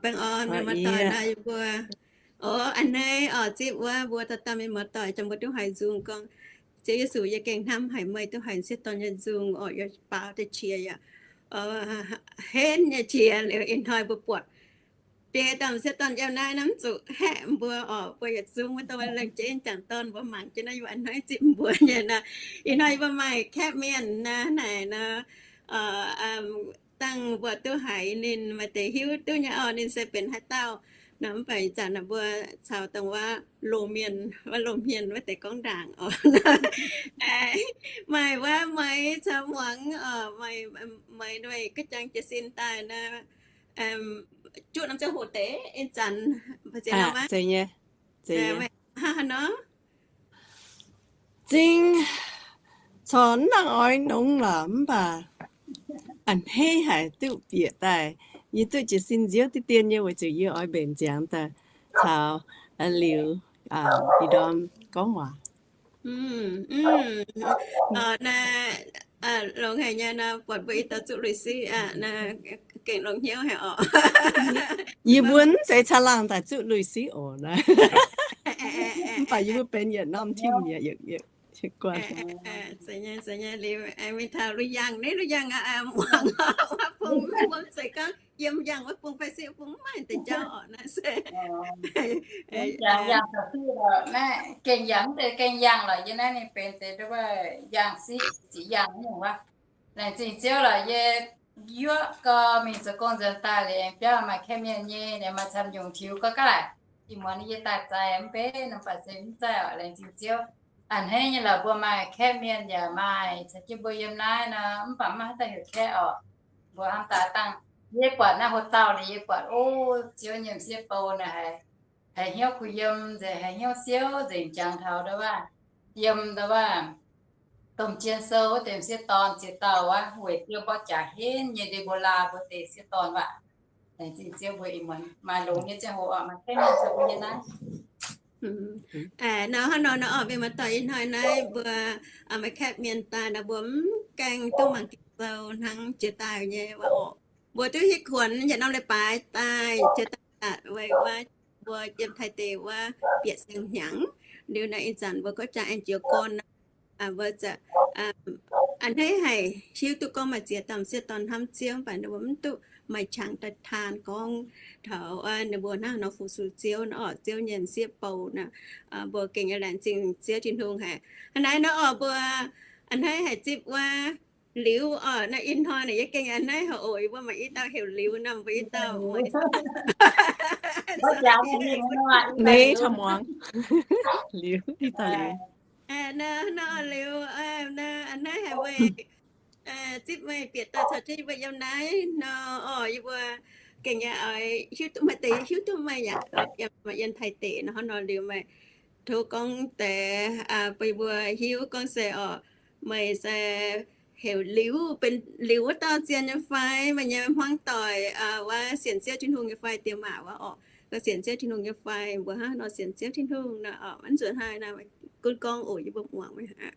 Baengh orn mienh muoz-doic nor, yie mbuo, o, a'hneiv oc, zipv wuov mbuo dauh dauh mienh muoz-doic, jangx mbuo duqv haiz nzung gorngv, Ziouv Yesu, yie gengh hnamv haic meih duqv haiz m'sieqv dorn nyei nzung oc, yie baaux deix qiex yaac henv nyei qiex liuz ih hnoi mbuo buatc biei dauh m'sieqv dorn yiem naaiv, mv zuqc haeqv mbuo oc, mbuo yietc zungv wuov dauh lengc jeiv jangc dorn mbuo mangc jienv naaiv, yie mbuo a'hneiv zipv mbuo nyei nor. Ih hnoi yie mbuo maaih kaeqv mienh nor, naaic nor, dangh mbuo duqv haiz ninh maaih deix hiuv duqv nyei oc, ninh se benx haaix dauh nor, mv baac ih zanc mbuo caux dongh wuov loz-mienh, wuov loz-hmien wuov deix gorngv ndaangc oc. Maaih wuov Meix caux Muangx oc, Meix, Meix, meih ga'jangx jiez sin daaih nor, juqv norm ziangh hoc deix ih zanc, hnangv nor, zingh corc mv nangc oix nongx lorqc, mv baac a'hneiv haic duqv bieqc daaih. Yie duqv jiez sin nziouv diqv dien nyei weic zuqc yie oix mbenc nziangx daaih caux liuz ih ndorm gorngv waac. Longx haic nyei nor, buatc mbuo ih dauh zuqv lui-siqv aqv, gengh longx hnyouv haic oc. Yie mbuo mv zeiz caangh laangh daaih zuqv lui-siqv oc naaiv. Mv baac yie mbuo benx yietc norm team mi'aqv. Mingh taux Lu Yangh, naaiv Lu Yangh aqv, muangx wuov bung, mbuo mv zeiz gorngv yiem yangh wuov bung fai siqv bung, mv maaih deix jauv oc naaiv se. Yangh, yangh, naaiv gengh yangh, mv deix gengh yangh lorqc. Yie naaiv ninh benx deix yangh siqv, ziqc yangh nyungc wuov. Laengz zingh Ziouv lorqc, yie yuoqv gau mingh zoux gong nzuonx daaih liuz aengx biauv maaih kaeqv mienh nyei, maaih camv nyungc tiux gau gaax. Ih muonz yie daaih zaaix mv bei, mv baac se mv zaih oc. Laengz zingh Ziouv. A'hneiv nyei lorqc, mbuo maaih kaeqv mienh yaac maaih caux jienv mbuo yiem naaiv nor, mv baac mv maaih haaix dauh heuc kaeqv oc. Mbuo hnamv daaih dangh yie buatc naaiv hoc dauh liuz yie buatc, o, Ziouv nyei m'sieqv bou naaic haiz, haiz hnyouv kuh yiem nzengc, haiz hnyouv siouv nzengc, jangx taux ndau wuov, yiem ndau wuov domh jien sou wuov deix m'sieqv dorn ziex dauh wuov, weic Ziouv mborqv jaax henv nyei ndie mbuo laa mbuo deix m'sieqv dorn waac. Laengz zingh Ziouv, mbuo ih muonz maaih longx nyei ziangh hoc oc, maaih kaeqv mienh caux mbuo yiem naaiv. Nor hnangv nor nor oc, mienh muoz-doic, ih hnoi naaiv mbuo maaih kaeqv mienh daaih nor, mbuo mv gaengh duqv mangc Ging-Sou hnangv jiex daaih nyei waac oc. Mbuo duqv hitv kuonx yietc norm leiz-baaix daaih jiex daaih weic wuov mbuo yiem Taiv deic wuov bieqc saeng-hnyangx. Liuz naaiv ih zanc mbuo gorqv jaa aengx jiez gorn, mbuo a'hneiv haic hiuv duqv gorngv maaih ziex dauh m'sieqv dorn hnamv Ziouv, mv baac ninh mbuo mv duqv maaih qangx daaih taan gorngv taux ninh mbuo hnangv nor fu-sux Ziouv nor oc, Ziouv nyei m'sieqv bou nor. Mbuo gengh laengz zingh Ziouv Tin-Hungh haic. Hnangv naaiv nor oc, mbuo a'hneiv haic zipv wuov liuz oc, naaiv ih hnoi naaic yie gengh a'hneiv haic oc, yie mbuo maaih i dauh heuc Liuz nor, mbuo i dauh, Meix caux Muangx. Liuz, i dauh Liuz. Nor liuz, a'hneiv haic meih zipv meih bieqc daaih caux jienv yie mbuo yiem naaiv nor oc, yie mbuo gengh yaac oix hiuv duqv meih deix, hiuv duqv meih yaac yiem Taiv deic nor, hnangv nor liuz meih tov gorngv deix bun yie mbuo hiuv gorngv se oc, meih se heuc Liuz, benx Liuz wuov dauh zien nyei fai? Meih nyei hmuangv doic wuov sienx Ziouv Tin-Hungh nyei fai? Diex maac wuov oc, gauh sienx Ziouv Tin-Hungh nyei fai? Mbuo hnangv nor sienx Ziouv Tin-Hungh nor oc, mv zuqc hnangv naaiv, gunv gorngv oc, yie mbuo muangx meih aqv.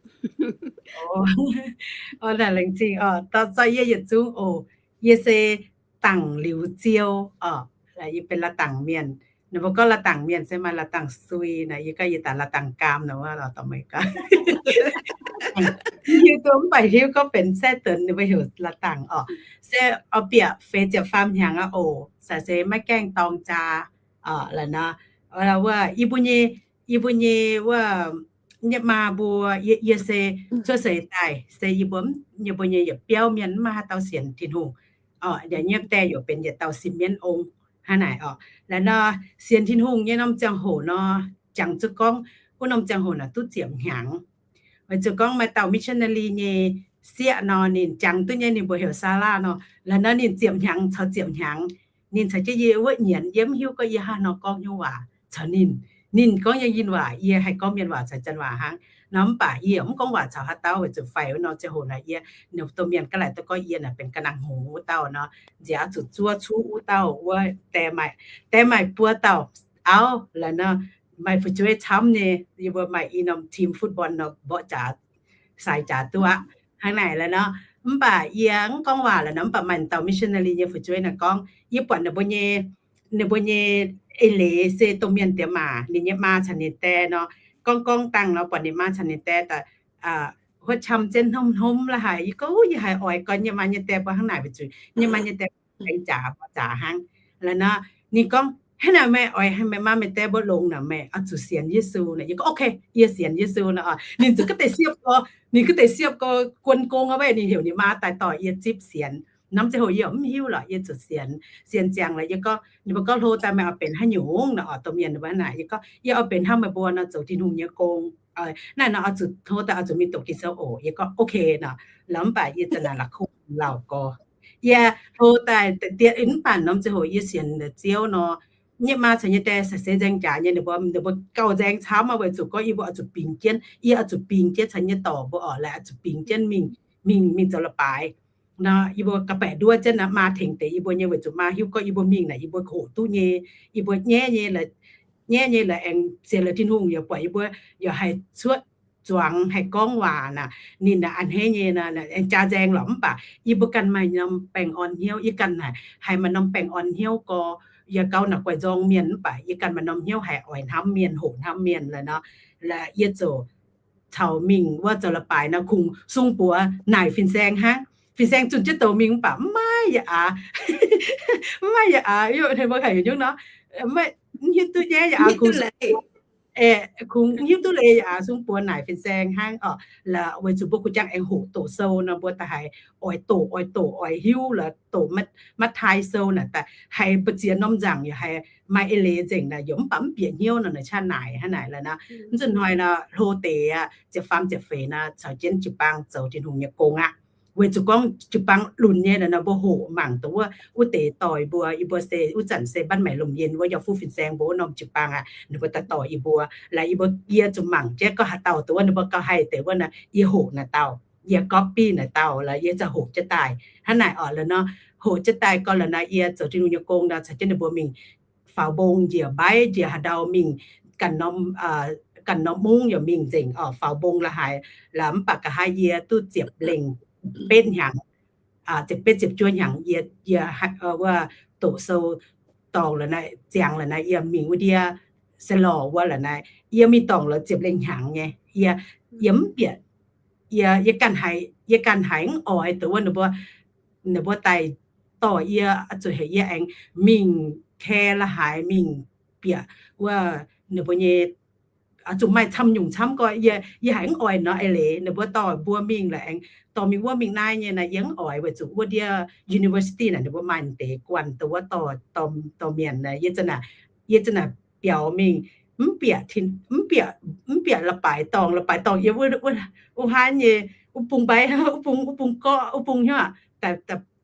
Laengz zingh oc, dorh zorqv yie yietc zungv oc. Yie se Dangc Liuz Ziou oc. Yie benx La'dangc Mienh. Ninh mbuo gorngv La'dangc Mienh se maaih La'dangc Sui naaic, yie gorngv yie daaih La'dangc Gaam nor, dorh meih gorngv hiuv duqv mv baac hiuv gorngv benx Saaix Dunx ninh mbuo heuc La'dangc oc. Se oix bieqc feix ziepc faam hnyangx aqv oc. Sai se maiv gaengh dorng jaa oc. La'nor, wuov, yie mbuo nyei, yie mbuo nyei wuov, nyei maa mbuo, yie, yie se cuotv seix daaih se yie mbuo, yie mbuo nyei yietc biauv mienh mv maaih haaix dauh sienx Tin-Hungh oc. Yaac nyei die yaac benx yietc dauh sin mienv ong hnangv naaic oc. La'nor, sienx Tin-Hungh nyei norm ziangh hoc nor, jangx zuqc gorngv wuov norm ziangh hoc naaic duqv ziepc hnyangx. Weic zuqc gorngv maaih dauh missionary nyei sieqv nor, ninh jangx duqv nyei, ninh mbuox heuc Sarah nor. La'nor ninh ziepc hnyangx caux ziepc hnyangx, ninh caux jienv yie wuov nyienz, yie mv hiuv gorngv yie hnangv haaix nor gorngv nyei waac caux ninh. Ninh gorngv yie nyei waac, yie haih gorngv mienh waac caux janx waac hnangv nor. Mv baac yie mv gorngv waac caux haaix dauh, weic zuqc faix wuov norm ziangh hoc naaic yie, ninh domh mienh gaav laaic duqv gorngv yie naaic benx ga'naaiv hngongx wuov dauh nor, nziaaux zuqc zuov cuqv wuov dauh wuov, die maaih, die maaih buo dauh auv la'nor, maaih fu'jueiv camv nyei, yie mbuo maaih i norm team football nor, mborqv jaax, sai jaax duqv aqv. Hnangv naaic la'nor, Mv baac yie mv gorngv waac lorqc nor, mv baac maaih dauh missionary nyei fu'jueiv naaic gorngv, yie buatc ninh mbuo nyei, ninh mbuo nyei eix leiz se domh mienh diex maac, ninh nyei maa caux ninh die nor, gorngv gorngv dangh nor, buatc ninh maa caux ninh die daaih huotv qam jienv hnomv hnomv la'haic. Yie gorngv, yie haiz oix gorngv nyei maa nyei die mbuo hnangv naaic weic zuqc nyei maa nyei die aengx jaax mbuo jaax hnangv. La'nor ninh gorngv, hnangv naaic meih oix meih maa meih die mbuo longx naaic, meih oix zuqc sienx Yesu naaic. Yie gorngv, ok, yie sienx Yesu naaic. Ninh zuqc ga'deix siepv go, ninh ga'deix siepv go guon gong aqv, weic ninh heuc ninh maa daaih dorh yie zipv sienx. Norm ziangh hoc yie mv hiuv lorqc, yie zuqc sienx. Sienx ziangx lorqc yie gorngv, ninh mbuo gorngv, hlo daaih meih oix benx haaix nyungc naaic, oix domh mienh mbuo hnangv naaic. Yie gorngv, yie oix benx hnangv meih mbuo nor, zoux Tin-Hungh nyei gong. Naaiv nor oix zuqc hlo daaih oix zuqc mingh doqc Ging-Sou oc. Yie gorngv, ok nor. La'mv baac yie za'naaic la'kuqv lauh gorx. Yie hlo daaih diev mv baac norm ziangh hoc yie sienx Ziouv nor, nyei maa caux nyei die se seix nzaeng jaax nyei, ninh mbuo, ninh mbuo gauh nzaeng camv aqv, weic zuqc gorngv yie mbuo oix zuqc bingx jienv, yie oix zuqc bingx jienv caux nyei dorc mbuo oc, laaix oix zuqc bingx jienv mingh, mingh, mingh zoux leiz-baaix. Nor yie mbuo ga'baeqc nduov jienv naaic, maa tengx deix yie mbuo nyei, weic zuqc maa hiuv gorngv yie mbuo mingh naaic yie mbuo hoqc duqv nyei, yie mbuo nyaiv nyei, nyaiv nyei laaix aengx sienx liuz Tin-Hungh yaac buatc yie mbuo yaac haih cuotv zuangx haih gorngv waac naaic, ninh naaic a'hneiv nyei nor, aengx jaa nzaeng lorqc. Mv baac yie mbuo ganh maaih norm baengh orn hnyouv, yie ganh naaic haiz maaih norm baengh orn hnyouv gorx. Yie gauh naaic guaix nzorng mienh mv baac yie ganh maaih norm hnyouv haih oix hnamv mienh, hoqc hnamv mienh la'nor, laaix yie ziouc caux mingh wuov zoux leiz-baaix nor, kungx sung buoz naaic fin-saeng hnangv. Fin-saeng zunh jienv douc mingh mv baac mv maaih yaac aax, mv maaih yaac aax, mbuo haic nyungc nor, mv hiuv duqv nyaiv yaac aax, kungx kungx hiuv duqv leiz yaac aax, sung buoz naaic fin-saeng hnangv oc. Laaix weic zuqc mbuo kuh jangx aengx hoqc doqc sou nor, mbuo daaih haiz oix doqc, oix doqc, oix hiuv laaix doqc Matv^taai Sou naaic, daaih haiz mbu'ziex norm nzaangc yaac haiz maaih eix leiz nzengc naaic, yaac mv baac mv bieqc hnyouv nor, naaic qaqv naaic hnangv naaic la'nor. Mv zuqc hnoi nor hlo deix aqv, ziepc faam ziepc feix nor caux jienv jiu-baang zoux Tin-Hungh nyei gong aqv. Weic zuqc gorngv jiu-baang lunx nyei nor, mbuo hoqc mangc dongh wuov, wuov deix dorh yie mbuo, yie mbuo se wuov zanc se mbanv maengc lomh nziex wuov, yaac fuqv fin-saeng mbuo wuov norm jiu-baang aqv, ninh mbuo daaih dorh yie mbuo. Laaix yie mbuo, yie zuqc mangc jienv gorngv haaix dauh dongh wuov ninh mbuo gauh haih deix wuov nor, yie hoqc naaic dauh, yie copy naaic dauh, laaix yie ziouc hoqc jienv daaih hnangv naaic oc. La'nor hoqc jienv daaih gorngv la'nor yie zoux Tin-Hungh nyei gong nor, caux jienv ninh mbuo mingh faaux mbong njiec mbaiv njiec haaix ndau mingh, ganh norm, ganh norm mungv yaac mingh nzengc oc, faaux mbong la'haaix. Laaix mv baac nqa'haav yie duqv ziepc lengh betv hnyangx, ziepc betv ziepc juov hnyangx, yie, yie wuov doqc sou dorngc la'naaiv, ziangx la'naaiv, yie mingh wuov ndiev se lorh wuov la'naaiv, yie mingh dorngc la'ziepc lengh hnyangx nyei. Yie, yie mv bieqc, yie, yie ganh haiz, yie ganh haiz mv oix dongh wuov ninh mbuo, ninh mbuo daaih dorh yie, zuqc heuc yie aengx mingh Kae la'haaix mingh bieqc wuov ninh mbuo nyei, zuqc maaih camv nyungc camv gorx, yie, yie haiz mv oix nor eix leiz ninh mbuo dorh mbuo mingh la'aengx dorh mingh wuov mingh naaiv nyei naaiv, yie mv oix weic zuqc wuov ndiev university naaic ninh mbuo maaih deix guanh dongh wuov dorh, dorh mienh naaic, yie za'naaic, yie za'naaic biaux mingh, mv bieqc, mv bieqc, mv bieqc la'baaix dorngh, la'baaix dorngh yie wuov, wuov haav nyei, wuov bung mbaiv, wuov bung, wuov bung gorqv, wuov bung hnyouv,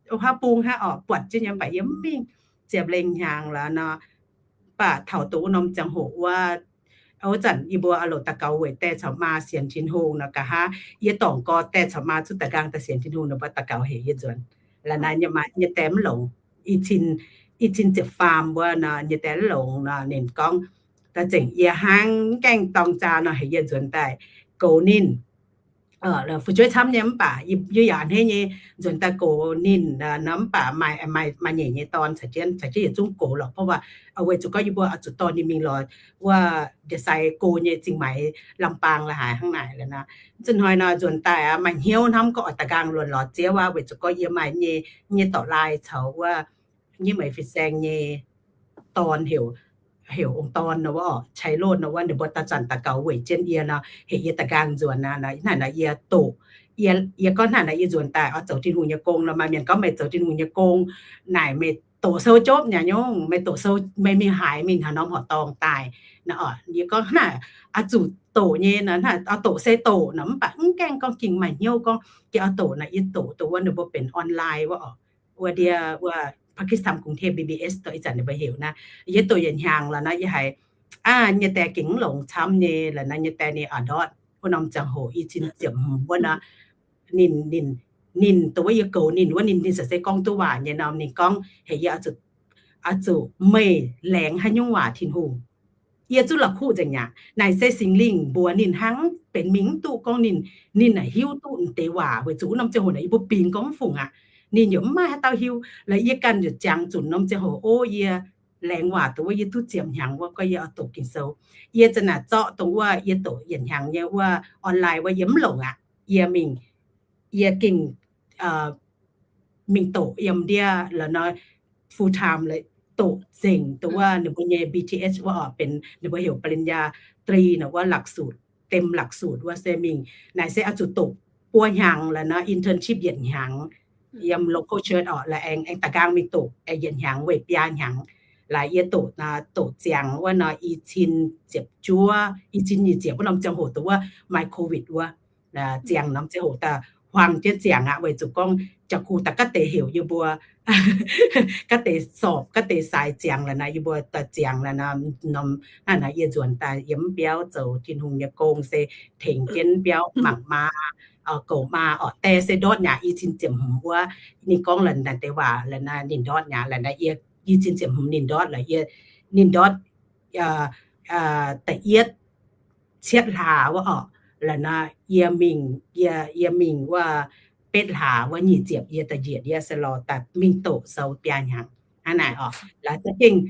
wuov haav bung hnangv oc, buatc jienv nyei, mv baac yie mv mingh. Ziepc lengh hnyangx la'nor, mv baac taux dongh wuov norm ziangh hoc wuov, wuov zanc yie mbuo oix longc daux gaux weic die caux maa sienx Tin-Hungh nor, nqa'haav yie dorngc gorx die caux maa zuqc da'nqaang daaih sienx Tin-Hungh nor, mbuo daux gaux heuc yie nzuonx. La'naaiv nyei die mv longx. I cin, i cin ziepc faam wuov nor, nyei die mv longx nor, ninh gorngv, da'zengc yie hnangv mv gaengh dorng jaa nor, heuc yie nzuonx daaih goux ninh. Fu'jueiv camv nyei mv baac yie yaac a'hneiv nyei nzuonx daaih goux ninh nor, mv baac maaih, maaih nyeic nyei dorn caux jienv, caux jienv yietc zungv gox lorqc, bov waac weic zuqc gorngv yie mbuo oix zuqc dorh ninh mingh lorz wuov ndie-sai go nyei zingh maix lamh baang la'haaix hnangv naaic la'nor. Mv zuqc hnoi nor nzuonx daaih aqv, maaih hnyouv hnamv gorngv oix da'nqaang luonc lorz Ziouv aqv, weic zuqc gorngv yie maaih nyei, nyei dorc laaih caux wuov nyei meix fin-saeng nyei dorn heuc, heuc ong dorn nor wuov, Cai Lotv nor wuov, ninh mbuo daaih zanc daux gaux weic jienv yie nor, heuc yie da'nqaang nzuonx aqv. Hnangv naaic yie doqc, yie, yie gorngv hnangv naaic yie nzuonx daaih oix zoux Tin-Hungh nyei gong nor, maaih mienh gorngv meih zoux Tin-Hungh nyei gong naaic meih doqc sou jopv nyei nyungc, meih doqc sou meih mingh haaix, mingh haaix norm horqc dorngh daaih nor. Yie gorngv hnangv naaic, oix zuqc doqc nyei nor, hnangv oix doqc se doqc nor, mv baac mv gaengh gorngv ging maaih hnyouv gorngv ging oix doqc nor, yie doqc dongh wuov ninh mbuo benx online wuov oc, wuov ndie wuov Pakistan กรุงเทพ B B S dongh ih zanc ninh mbuo heuc naaiv. Yie doqc yietc hnyangx la'nor yie haiz, aa, nyei die gengh mv longx camv nyei la'nor, nyei die ninh a'ndortv wuov norm ziangh hoc i cin ziepc hmz wuov nor, ninh, ninh, ninh dongh wuov yie goux ninh wuov, ninh, ninh se gorngv duqv waac nyei nor, ninh gorngv heuc yie oix zuqc meih laengz haaix nyungc waac Tin-Hungh. yie zungv la'kuqv nzengc aqv. Naaic se Singx Lingh mbuox ninh hnangv, benx mingh mv duqv gorngv ninh, ninh naaic hiuv duqv deix waac weic zuqc wuov norm ziangh hoc naaic yie mbuo bingx gorngv mv fungc aqv. Ninh yaac mv maaih haaix dauh hiuv. Laaix yie ganh ziouc jangx zunc norm ziangh hoc, o, yie laengz waac dongh wuov yie duqv ziepc hnyangx wuov gorngv yie oix doqc Ging-Sou. Yie za'naaic zorqv dongh wuov yie doqc yietc hnyangx nyei wuov online wuov yie mv longc aqv. Yie mingh, yie gengh mingh doqc yiem ndiev la'nor full time la'doqc nzengc dongh wuov ninh mbuo nyei B T H wuov oc, benx ninh mbuo heuc ปริญญาตรี naaic wuov หลักสูตร, เต็มหลักสูตร wuov se mingh naaic se oix zuqc doqc buo hnyangx la'nor internship yietc hnyangx yiem local church oc, la'aengx aengx da'nqaang mingh doqc yietc hnyangx weic biaa hnyangx. Laaix yie doqc, doqc ziangx wuov nor i cin ziepc juov, i cin nyic ziepc wuov norm ziangh hoc dongh wuov maaih COVID wuov, ziangx norm ziangh hoc daaih huaang jienv ziangx aqv, weic zuqc gorngv jaax kuh daaih gaav deix heuc yie mbuo gaav deix sorpc, gaav deix sai ziangx la'nor, yie mbuo daaih ziangx la'nor, norm naaiv nor yie nzuonx daaih yiem mv biauv zoux Tin-Hungh nyei gong se tengx jienv mv biauv mangc maa, goux maa orqc. Die se ndortv nyei aqv, i cin ziepc hmz wuov ninh gorngv la'naaiv deix waac la'nor ninh ndortv nyei aqv. La'nor yie, i cin ziepc hmz ninh ndortv la'nor yie, ninh ndortv da'yietv cietv hlaax wuov orqc, la'nor yie mingh, yie, yie mingh wuov betv hlaax wuov nyic ziepc yie da'njiec yie se lorz daaih mingh doqc sou biaa hnyangx. Hnangv naaic orqc, la'za'gengh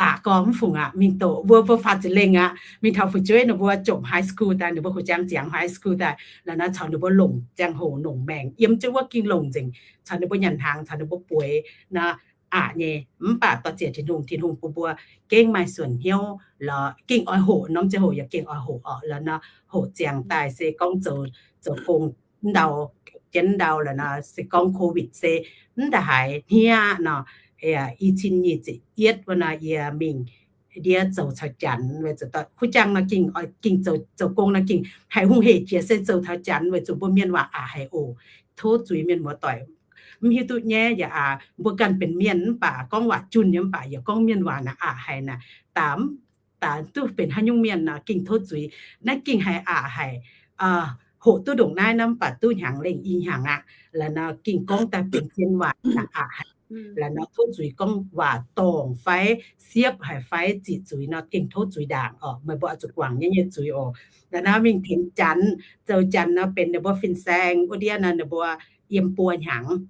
aqc gorngv mv fungc aqv, mingh doqc mbuo, mbuo faah ziepc lengh aqv, mingh taux fu'jueiv ninh mbuo jomc high school daaih, ninh mbuo kuh jangx ziangx high school daaih, la'nor caux ninh mbuo longc ziangh hoc longc maengc yiem jienv wuov gengh longc nzengc, caux ninh mbuo nyanc hnaangx, caux ninh mbuo bueix nor, aqc nyei. Mv baac dorh ziec Tin-Hungh, Tin-Hungh bun mbuo gengh maaih suonc hnyouv la'gengh oix hoqc, norm ziangh hoc yaac gengh oix hoqc orqc. La'nor hoqc ziangx daaih se gorngv zoux, zoux gong ndau, jienv ndau la'nor se gorngv COVID se mv daaih haiz hniev nor, i cin nyic ziepc yietv wuov nor yie mingh ndiev zoux caux Janx, weic zuqc kuv jangx nor gengh, gengh zoux gong nor gengh haiz hungh hec jiex se zoux taux Janx weic zuqc mbuo mienh waac aqc haic oc. Tov zuiz mienh muoz-doic mv hiuv duqv nyaiv yaac aqc, mbuo ganh benx mienh mv baac gorngv waac junh nyei mv baac yaac gorngv mienh waac naaic aqc haic naaic, daaih duqv benx haaix nyungc mienh nor gengh tov zuiz. Naaiv gengh haiz aqc haic, hoqc duqv ndongc naaiv nor mv baac duqv hnyangx lengh i hnyangx aqv. La'nor gengh gorngv daaih benx zien waac naaic aqc haic. La'nor tov zuiz gorngv waac dorngc fai siepv haic fai ziqc zuiz nor gengh tov zuiz ndaangc orqc. Meih mbuo oix zuqc guangc nyaiv nyei zuiz oc. La'nor mingh tengx Janx, zoux Janx nor benx ninh mbuo fin-saeng wuov ndiev nor ninh mbuo yiem buo hnyangx,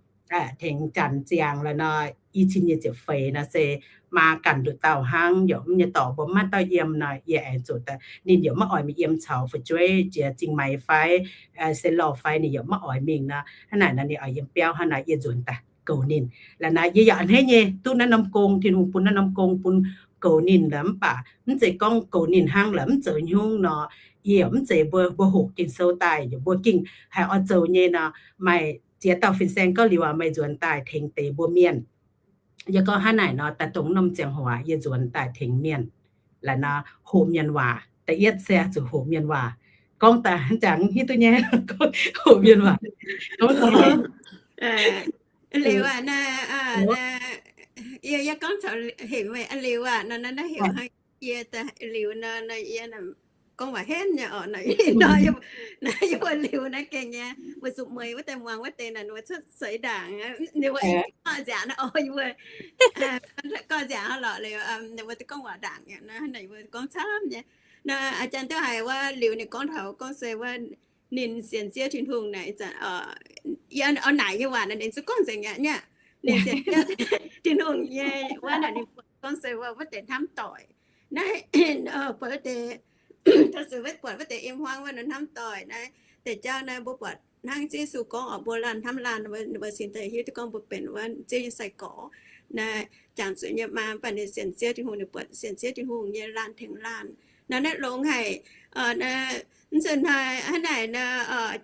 tengx Janx ziangx la'nor i cin nyic ziepc feix nor se maa ganh nduqc dauh hnangv, yaac mv nyei dorc mbuo mv maaih dauh yiem nor yie aengx zuqc, ninh yaac maiv oix mingh yiem caux fu'jueiv jiex Zingh Maix fai se lorh fai ninh yaac maiv oix mingh nor, hnangv naaic nor ninh oix yiem biauv hnangv naaic yie nzuonx daaih goux ninh. La'nor yie yaac a'hneiv nyei duqv naaiv norm gong, Tin-Hungh bun naaiv norm gong bun goux ninh la'maah. Mv zeiz gorngv goux ninh hnangv la'mv zoux nyungc nor, yie yaac mv zeiz mbuo, mbuo hoqc Ging-Sou daaih yaac mbuo gengh haih oix zoux nyei nor, maaih ziex dauh fin-saeng gorngv liuz aac, meih nzuonx daaih tengx deix mbuo mienh. Yie gorngv hnangv naaic nor daaih dongh norm ziangh hoc yie nzuonx daaih tengx mienh. La'nor hoqc mienh waac, da'yietv se zuqc hoqc mienh waac. Gorngv daaih hnangv jangx hiuv duqv nyei, hoqc mienh waac. Liuz aac, yie, yie gorngv caux hec meih liuz aac nor, naaiv heuc yie liuz nor, yie gorngv waac henv nyei oc. Nor yie mbuo liuz naaiv gengh nyei, mbuo zuqc mueiz wuov deix muangx wuov deix naaic, ninh mbuo cuotv seix ndaangc, ninh mbuo aengx gorngv nziaauc nor, yie mbuo gorngv nziaauc lorqc liuz, ninh mbuo gorngv waac ndaangc nyei, ninh mbuo gorngv camv nyei. Nor a'jang duqv haiz wuov liuz ninh gorngv taux gorngv se wuov ninh sienx Ziouv Tin-Hungh naaic, yie oix naaic nyei waac naaic ninh zungv gorngv nzengc aqv. Ninh sienx Ziouv Tin-Hungh nyei wuov naaic ninh buatc gorngv se wuov, wuov deix hnamv doic naaiv, buatc wuov deix, buatc wuov deix i hmuangv wuov naaiv hnamv doic naaiv, deix jauv naaiv mbuo buatc hnangv Ziouv Yesu gorngv oc, mbuo laanh hnamv laanh, ninh mbuo cingx daaih hiuv duqv gorngv mbuo benx wuov Ziouv nyei sai-gorx. Naaiv jangx zuqc nyei maa, mv baac ninh sienx Ziouv Tin-Hungh, ninh buatc sienx Ziouv Tin-Hungh nyei laanh tengx laanh. Naaiv, naaiv longx haic. Mv zeiz hnoi hnangv naaic nor,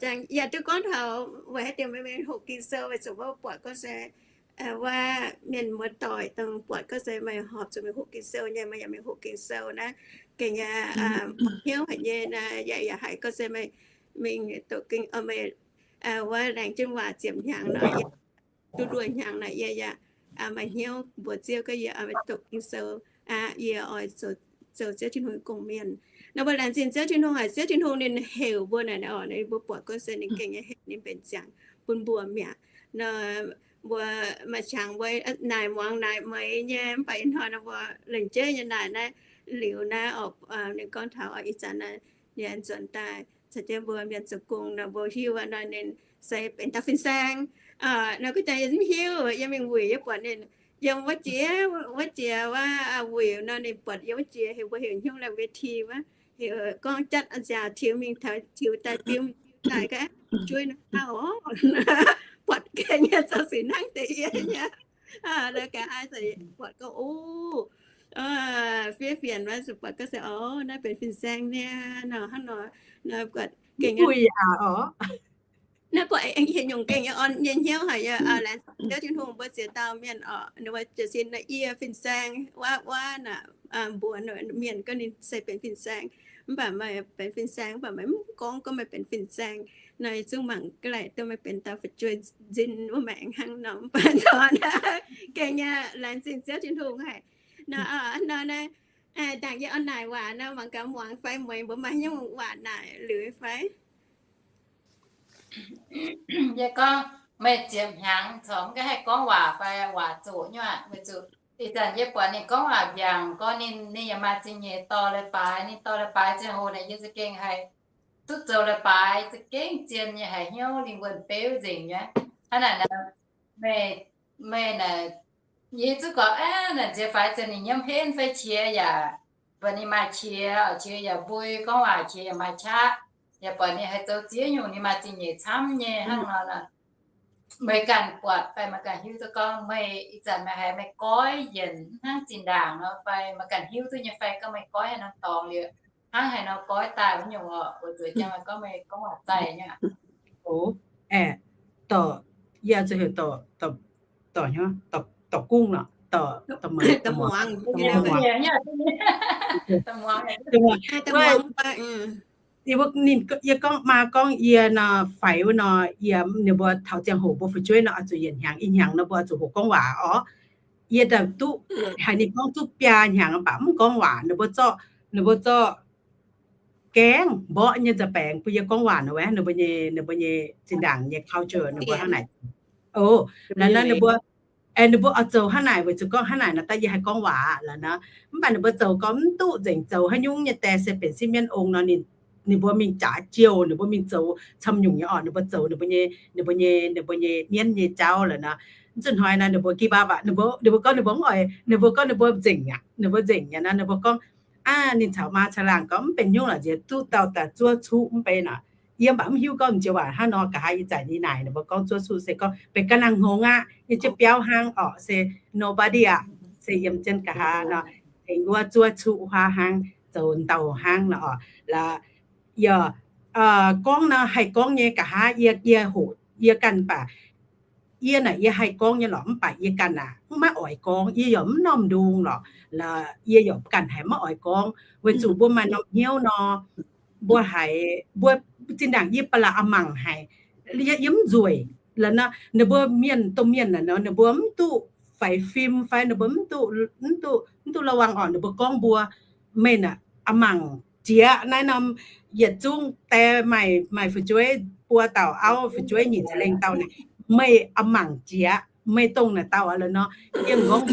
jangx yaac duqv gorngv taux weic haaix diuc meih mingh hoqc Ging-Sou, weic zuqc mbuo buatc gorngv se wuov mienh muoz-doic dongh buatc gorngv se meih horpc zuqc mingh hoqc Ging-Sou nyei, meih yaac mingh hoqc Ging-Sou naaiv, gengh hnyouv haic nyei. Naaiv yaac, yaac haiz gorngv se meih mingh doqc Ging, meih wuov laengz jienv waac ziepc hnyangx nor, duqv luoh hnyangx naaic yie yaac maaih hnyouv mbuox Ziouv gorngv yie oix doqc Ging-Sou aqv, yie oix zoux Ziouv Tin-Hungh gong-mienh. Nor mbuo laengz zingh Ziouv Tin-Hungh aac, Ziouv Tin-Hungh ninh heuc mbuo naaic orqc, mbuo buatc gorngv se ninh gengh nyei heuc ninh mbenc ziangx bun mbuo mi'aqv. Nor mbuo maaih qangx mbuo naaic muangx naaic meix nyei, mv baac ih hnoi nor mbuo lengc jeiv nyei naaic naaiv, liuz naaiv, ninh gorngv taux ih zanc naaiv, ninh nzuonx daaih caux jienv mbuo mienh zoux gong nor, mbuo hiuv nor ninh se benx dauh fin-saeng. Nor gunv jangx yie mv hiuv, yie mingh wuic yie buatc ninh yiem wuov jiex, wuov jiex wuov wuic nor ninh buatc yiem wuov jiex heuc mbuo heuc hnyouv lai weti wuov, heuc gorngv jatv nziaauc tiux mingh taux tiux daaih biu daaih ga'jueiv nor, buatc gengh nyei zoux sic hnangv deix yie nyei. Nor ga'haav buatc gorngv, o, fiev fienx wuov buatc gorngv se, o, naaiv benx fin-saeng niaa nor hnangv nor, nor buatc gengh naaiv buatc hieh nyungc gengh nyei orn nyei hnyouv haic, yie laengz zingh Ziouv Tin-Hungh mbuo ziex dauh mienh oc, ninh mbuo jiez sin naaiv yie fin-saeng wuov wuov naaic, mbuox mienh gorngv ninh se benx fin-saeng, mv baac meih benx fin-saeng mv baac meih mv gorngv gorngv meih benx fin-saeng. Nor yie zungv mangc gaax laaic duqv meih benx dauh fu'jueiv nzin wuov maengx hnangv nor, mv baac nor gengh nyei laengz zingh Ziouv Tin-Hungh haic. Nor, nor naaiv, ndaangc yie oix naaic waac nor, mangc gaax muangx fai mueiz mbuo maaih hnyouv waac naaic liuz fai. Yie gorngv, meih ziepc hnyangx corc mv gaengh haih gorngv waac fai waac zoqc nyei aqv. Weic zuqc ih zanc yie buatc ninh gorngv waac mbiaangc, gorngv ninh, ninh yaac maaih zingh nyeic dorh leiz-baaix. Ninh dorh leiz-baaix ziangh hoc naaic yie za'gengh haih duqv zoux leiz-baaix, za'gengh zien nyei, haiz hnyouv lingh wuonh beuv nzengc nyei. Hnangv naaic, meih, meih naaic, yie zungv gorngv, aa, naaic nziex faix ziouc ninh nyiemv henv fai qiex yaac, buatc ninh maaih qiex, qiex yaac mbui, gorngv waac qiex yaac maaih qaqv, yaac buatc ninh haih zoux ziex nyungc, ninh maaih zingh nyeic camv nyei hnangv nor. Meih ganh buatc fai meih ganh hiuv duqv gorngv meih ih zanc meih haiz meih goiv yienc hnangv zinh ndaangc nor fai meih ganh hiuv duqv nyei fai gorngv meih goiv haaix norm dorngx liuz hnangv haaix nor goiv daaih wuov nyungc oc, weic zuqc jang meih gorngv meih gorngv waac zaih nyei aqv. O, aeqv, dorc, yie zuqc heuc dorc, dorc, dorc, dorc gungv nor, dorc, dorc muangx, ninh, yie gorngv maa gorngv yie nor, faix wuov nor, yie, ninh mbuo taux ziangh hoc mbuo fu'jueiv nor, oix zuqc yietc hnyangx i hnyangx nor mbuo oix zuqc hoqc gorngv waac orqc. Yie daaih duqv haiz ninh gorngv duqv biaa hnyangx mv baac mv gorngv waac. Ninh mbuo zorqv, ninh mbuo zorqv gaengh mborqv nyei nza'baengx bun yie gorngv waac nor, ninh mbuo nyei, ninh mbuo nyei zinh ndaangc nyei culture ninh mbuo hnangv naaic. O, laaix nor ninh mbuo, ninh mbuo oix zoux hnangv naaic weic zuqc gorngv hnangv naaic nor daaih yie haih gorngv waac laaix nor. Mv baac ninh mbuo zoux gorngv mv duqv nzengc, zoux haaix nyungc nyei die se benx sieqv mienv ong nor, ninh, ninh mbuo mingh jaax jouh, ninh mbuo mingh zoux camv nyungc nyei orqc, ninh mbuo zoux ninh mbuo nyei, ninh mbuo nyei, ninh mbuo nyei mienv nyei jauv laaix nor. Mv zuqc hnoi nor ninh mbuo give up aqv. Ninh mbuo, ninh mbuo gorngv ninh mbuo mv oix, ninh mbuo gorngv ninh mbuo nzengc aqv, ninh mbuo nzengc nyei nor, ninh mbuo gorngv, aa, ninh caux maa caux laangh gorngv mv benx nyungc lorqc, nziex duqv dauh daaih zuov cuqv mv bei nor. Yie mv baac mv hiuv gorngv m'nziex waac hnangv nor, nqa'haav yie zaaix nyei naaic ninh mbuo gorngv zuov cuqv se gorngv benx ga'naaiv hngongx aqv, nyei jienv biauv hnangv orqc, se nobody aqv, se yiem jienv nqa'haav nor, tengx wuov zuov cuqv huaav hnangv, zoux ndau hnangv nor orqc. Laaix, yie, gorngv nor haih gorngv nyei nqa'haav yie, yie hoqc yie ganh baac yie naaic yie haih gorngv nyei lorqc, mv baac yie ganh aac mv maiv oix gorngv, yie yaac mv norm ndung lorqc, laaix yie yaac ganh haiz maiv oix gorngv, weic zuqc mbuo maaih norm hnyouv nor, mbuo haiz mbuo zinh ndaangc yie ba'laqc a'mangc haic, yie mv nzueic laaix nor, ninh mbuo mienh domh mienh naaic nor ninh mbuo mv duqv faix fim fai ninh mbuo mv duqv, mv duqv, mv duqv ระวัง orqc, ninh mbuo gorngv mbuo, meih naaic a'mangc jiex naaiv norm yietc zungv die maaih, maaih fu'jueiv buo dauh auv, fu'jueiv nyic ziepc lengh dauh naaic, meih a'mangc jiex, meih dongh naaic dauh aqv laaix nor, yie m'nqorngv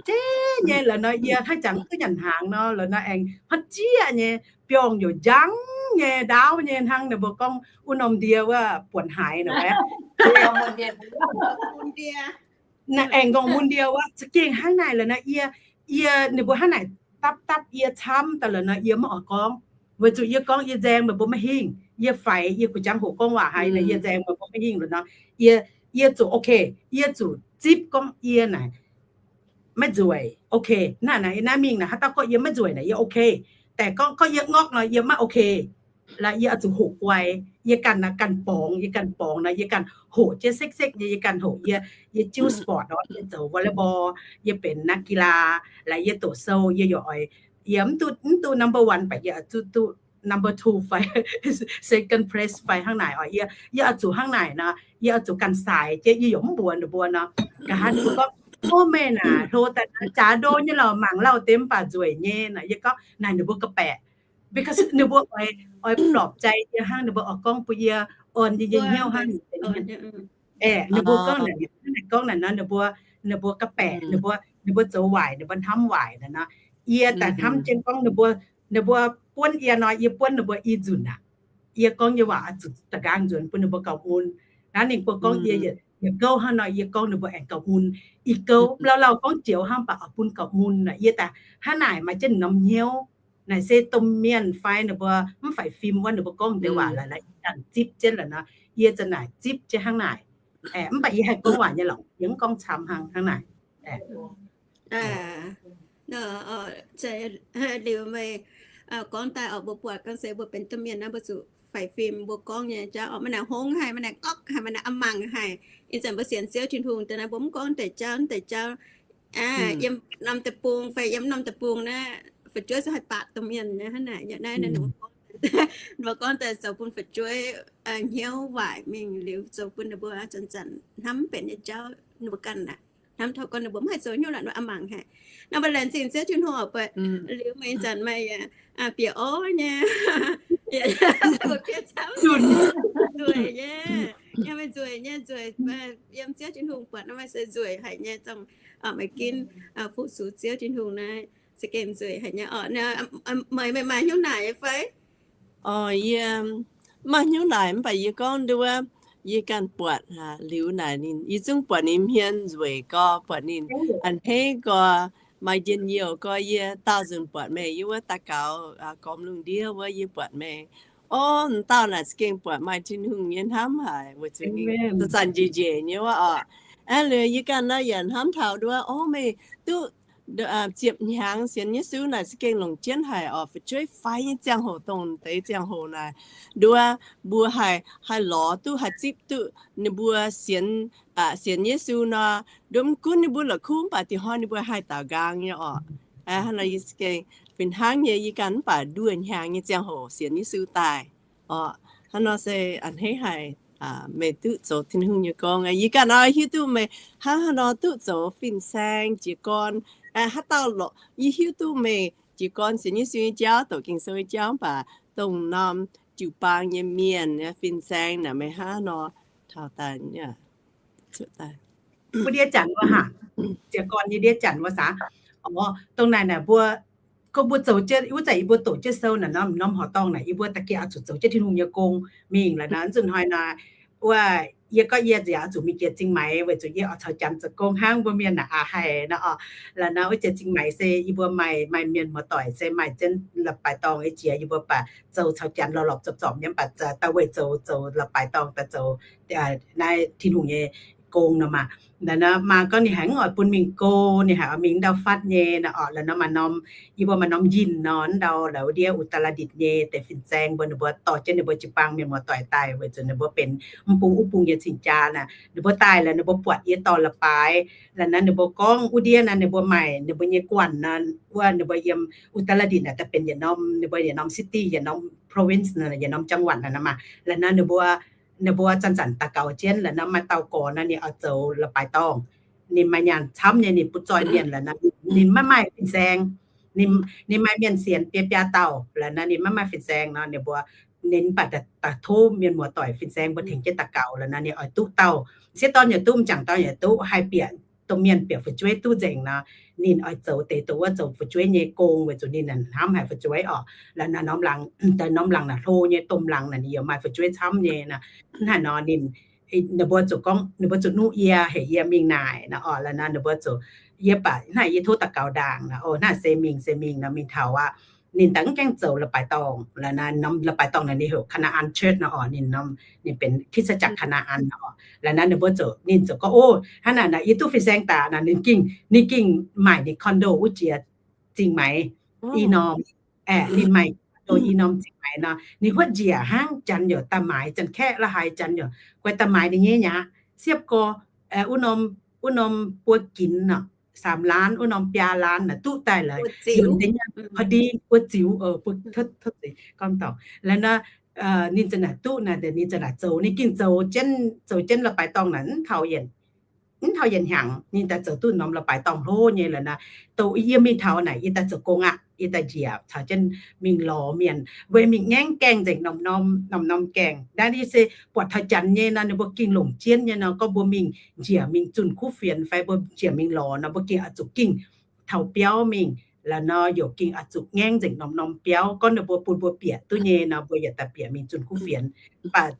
zeiv nyei laaix nor, yie hnangv jangx duqv nyanc hnaangx nor laaix nor, aengx hmz jieqv nyei, biorngh youc njang nyei, ndaauv nyei hnangv ninh mbuo gorngv wuov norm ndie wuov buonc haaix nor, aengx nqorngv mun ndie wuov za'gengh hnangv naaic laaix nor, yie, yie ninh mbuo hnangv naaic dapv dapv yie camv daaih laaix nor, yie mv oix gorngv, weic zuqc yie gorngv yie nzaeng meih mbuo maiv hingh, yie faix yie gu'jangx hoqc gorngv waac haic nor, yie nzaeng meih mbuo maiv hingh laaix nor, yie, yie zuqc ok, yie zuqc zipv gorngv yie naaic maiv nzueic, ok, naaiv naaic naaiv mingh naaic haaix dauh gorngv yie maiv nzueic naaic yie ok, daaih gorngv, gorngv yie ngorqv nor yie maiv ok. Laaix yie oix zuqc hoqc guai, yie ganh naaic ganh borngz, yie ganh borngz nor yie ganh hoqc jienv sekv-sekv nyei, yie ganh hoqc, yie, yie jiuv sport orqc, yie zoux volleyball, yie benx นักกีฬา, laaix yie doqc sou yie yaac oix, yie mv duqv, mv duqv number one baac yie oix zuqc duqv number two fai second place fai hnangv naaic orqc. Yie, yie oix zuqc hnangv naaic nor, yie oix zuqc ganh saaix jienv, yie yaac mv mbuox ninh mbuo nor. Nqa'haav ninh mbuo gorngv, o, meih naaic hlo daaih jaax ndo nyei lorqc, mangc lauh deix mv baac nzueic nyei nor. Yie gorngv naaic ninh mbuo ga'baeqc, because ninh mbuo oix, oix ปลอบใจ yie hnangv, ninh mbuo oix gorngv bun yie orn yie nyei hnyouv hnangv. Aeqv, ninh mbuo gorngv naaic, gorngv naaic nor ninh mbuo, ninh mbuo ga'baeqc, ninh mbuo, ninh mbuo zoux waaic, ninh mbuo hnamv waaic naaic nor. Yie daaih hnamv jienv gorngv ninh mbuo, ninh mbuo buonv yie nor, yie buonv ninh mbuo i nzunc aqv. Yie gorngv nyei waac oix zuqc da'nqaang nzuonx bun ninh mbuo gauh mun. Naaiv ninh mbuo gorngv yie yietc gouv hnangv nor, yie gorngv ninh mbuo aengx gauh mun. I gouv lauh lauh gorngv joux hnangv, mv baac oix bun gauh mun aqv. Yie daaih hnangv naaic maaih jienv norm hnyouv. Naaic se domh mienh fai ninh mbuo mv faix fim wuov ninh mbuo gorngv deix waac laaix, laaix ganh zipv jienv la'nor, yie za'naaic zipv jienv hnangv naaic. Mv baac yie haih gorngv waac nyei lorqc, yie mv gorngv camv hnangv, hnangv naaic. Liuz meih gorngv daaih oc, mbuo buatc ga'naaiv se mbuo benx domh mienh naaiv, mbuo zuqc faix fim mbuo gorngv nyei jauv oc. Maaih naaic hngongx haic, maaih naaic ngorc haic, maaih naaic a'mangc haic. Ih zanc mbuo sienx Ziouv Tin-Hungh deix naaiv, mbuo mv gorngv deix jauv, deix jauv yiem norm deic-bung fai yiem norm deic-bung naaiv, fu'jueiv se haih baatc domh mienh nyei hnangv naaic. Naaiv ninh mbuo gorngv, ninh mbuo gorngv daaih zoux bun fu'jueiv hnyouv waaic mingh liuz, zoux bun ninh mbuo zanc-zanc hnamv mv benx nyei jauv, ninh mbuo ganh aqv. Hnamv taux gorngv ninh mbuo mv haih zoux hnyouv la'nor, a'mangc haic. Naaiv mbuo laengz zingh Ziouv Tin-Hungh oc, buatc liuz meih zanc meih yaac bieqc orv nyei, mbuo piev camv nzueic nyei, yaac meih nzueic nyei, nzueic yiem Ziouv Tin-Hungh buatc naaiv meih se nzueic haic nyei, dongh meih ginv fu-sux Ziouv Tin-Hungh naaiv za'gengh nzueic haic nyei oc. Meih, meih maaih hnyouv naaic nyei fai? Orv, yie maaih hnyouv naaic mv baac yie gorngv nduov, yie ganh buatc liuz naaic ninh, yie zungv buatc ninh hmien nzueic gorx, buatc ninh a'hneiv gorx, maaih njien-youh gorx. Yie daauh nzunc buatc meih yiem wuov daux gaux gormx lungh ndiev wuov, yie buatc meih, orv, m'dauh naaic za'gengh buatc maaih Tin-Hungh nyei hnamv haic, weic zuqc ninh zanc-zanc njiec njiec nyei wuov oc. Aqv, liuz yie ganh naaiv yaac hnamv taux nduov, orv, meih duqv ziepc hnyangx sienx Yesu naaic za'gengh longc jienv haic oc. Fu'jueiv faix nyei ziangh hoc, dongh deix ziangh hoc naaic, nduov mbuo haih, haih lorz duqv, haih zipv duqv ninh mbuo sienx, sienx Yesu nor, nduov mv gunv ninh mbuo la'kuqv mv baac dih hnoi ninh mbuo haih daaux nqaang nyei oc. Hnangv nor yie za'gengh fih hnangv nyei, yie ganh mv baac nduoh hnyangx nyei ziangh hoc sienx Yesu daaih oc. Hnangv nor se a'hneiv haic meih duqv zoux Tin-Hungh nyei gong. Yie ganh oix hiuv duqv meih hnangv haaix nor duqv zoux fin-saeng jiez gorn. Haaix dauh lorqc, yie hiuv duqv meih jiez gorn sienx Yesu nyei jauv, doqc Ging-Sou nyei jauv, mv baac dongh norm jiu-baang nyei mienh fin-saeng naaic meih hnangv haaix nor taux daaih. Wuov ndiev janx wuov haac, jiez gorn nyei ndiev janx wuov saax. Orv, dongh naaic naaic mbuo, gorngv mbuo zoux jienv, wuov zanc yie mbuo doqc jienv sou naaic norm, norm horqc dorngh naaic, yie mbuo da'giex oix zuqc zoux jienv Tin-Hungh nyei gong mingh la'nor, nzunc hnoi naaic, wuov, yie gorngv yie nziaauc oix zuqc mingh jiex Zingh Maix weic zuqc yie oix caux janx zoux gong hnangv mbuo mienh naaic aqc haic nor oc. La'nor wuov jiex Zingh Maix se yie mbuo maaih, maaih mienh muoz-doic se maaih jienv la'baix dorngh nyei jiex, yie mbuo baac zoux caux janx lorz lorz zorpc zorpc nyei, mv baac daaih weic zoux, zoux la'baix dorngh daaih zoux naaiv Tin-Hungh nyei gong nor maah. La'nor maa gorngv ninh haiz oix bun mingh go, ninh haiz oix mingh ndau fatv nyei nor oc. La'nor maaih norm, yie mbuo maaih norm yinh nor, ndau la'wuov ndiev Uttaradit nyei deix fin-saeng mbuo, ninh mbuo dorh jienv ninh mbuo jiu-baang mienh muoz-doic daaih weic zuqc ninh mbuo benx mv bung wuov bung nyei cing-jaa naaic. Ninh mbuo daaih la'nor ninh mbuo buatc yie dorh la'baix. La'nor ninh mbuo gorngv wuov ndiev naaic ninh mbuo maaih ninh mbuo nyei guanh nor, wuov ninh mbuo yiem Uttaradit naaic daaih benx yietc norm, ninh mbuo yietc norm city, yietc norm province, yietc norm จังหวัด naaic nor maah. La'nor ninh mbuo, ninh mbuo zanc-zanc daux gaux jienv, la'nor maaih dauh gorx nor ninh oix zoux la'baix dorngh. Ninh maaih nyaanh camv nyei, ninh butv zoih mienh la'nor, ninh maiv maaih fin-saeng. Ninh, ninh maaih mienh sienx biaa biaa dauh la'nor, ninh maiv maaih fin-saeng nor, ninh mbuo, ninh mv baac daaih tov mienh muoz-doic fin-saeng mbuo tengx jienv daux gaux la'nor ninh oix duqv dauh. Sieqv dorn yaac duqv, m'jangc dorn yaac duqv, haih bieqc domh mienh bieqc fu'jueiv duqv nzengc nor, ninh oix zoux deix dongh wuov zoux fu'jueiv nyei gong weic zuqc ninh hnamv haic fu'jueiv oc. La'nor norm laangz, daaih norm laangz naaic hlo nyei, domh laangz naaic ninh yaac maaih fu'jueiv camv nyei nor. Hnangv naaic nor ninh, ninh mbuo zuqc gorngv, ninh mbuo zuqc nuqv yie, heuc yie mingh naaic nor oc. La'nor ninh mbuo zuqc, yie baac hnangv naaic yie tov daux gaux ndaangc nor, o, hnangv naaic se mingh, se mingh nor mingh taux aqv. Ninh daaih mv gaengh zoux la'baix dorngh, la'nor norm la'baix dorngh naaic ninh heuc คณะอัน Church nor oc. Ninh norm, ninh benx คริสตจักร คณะอัน nor oc. La'nor ninh mbuo zuqc, ninh zuqc gorngv, o, hnangv naaic nor yie duqv fin-saeng daaih nor, ninh gengh, ninh gengh maaic ninh condo wuov jiex Zingh Maix i norm. Aeqv, ninh maaic condo i norm Zingh Maix nor, ninh huotv njiec hnangv, janx yaac daaih maaiz, janx-kaeqv la'haaix janx yaac guai daaih maaiz ninh nyei aqv. Siepv gorx, wuov norm, wuov norm buo ginx nor, สามล้าน, wuov norm biaa ล้าน naaic duqv daaih laaix, yungz deix nyei, พอดี buo ziux, gorngv dorngc la'nor, ninh za'naaic duqv naaic, ninh za'naaic zoux, ninh gengh zoux jienv, zoux jienv la'baix dorngh naaic mv taux yienc, mv taux yienc hnyangx ninh daaih zoux duqv norm la'baix dorngh hlo nyei la'nor. Dongh yie mingh taux naaic yie daaih zoux gong aqv, yie daaih njiec caux jienv mingh lorz mienh, weic mingh ngaengv gaengh nzengc norm-norm, norm-norm gaengh. Naaiv se buatc taux janx nyei nor, ninh mbuo gengh longc jienv nyei nor, gorngv mbuo mingh njiec mingh zunh kuv fienx fai mbuo njiec mingh lorz nor, mbuo gengh oix zuqc gengh taux biauv mingh la'nor youc ging oix zuqc ngaengv nzengc norm-norm biauv. Gorngv ninh mbuo bun mbuo bieqc duqv nyei nor, mbuo yietc daaih bieqc mingh zunh kuv fienx. Mv baac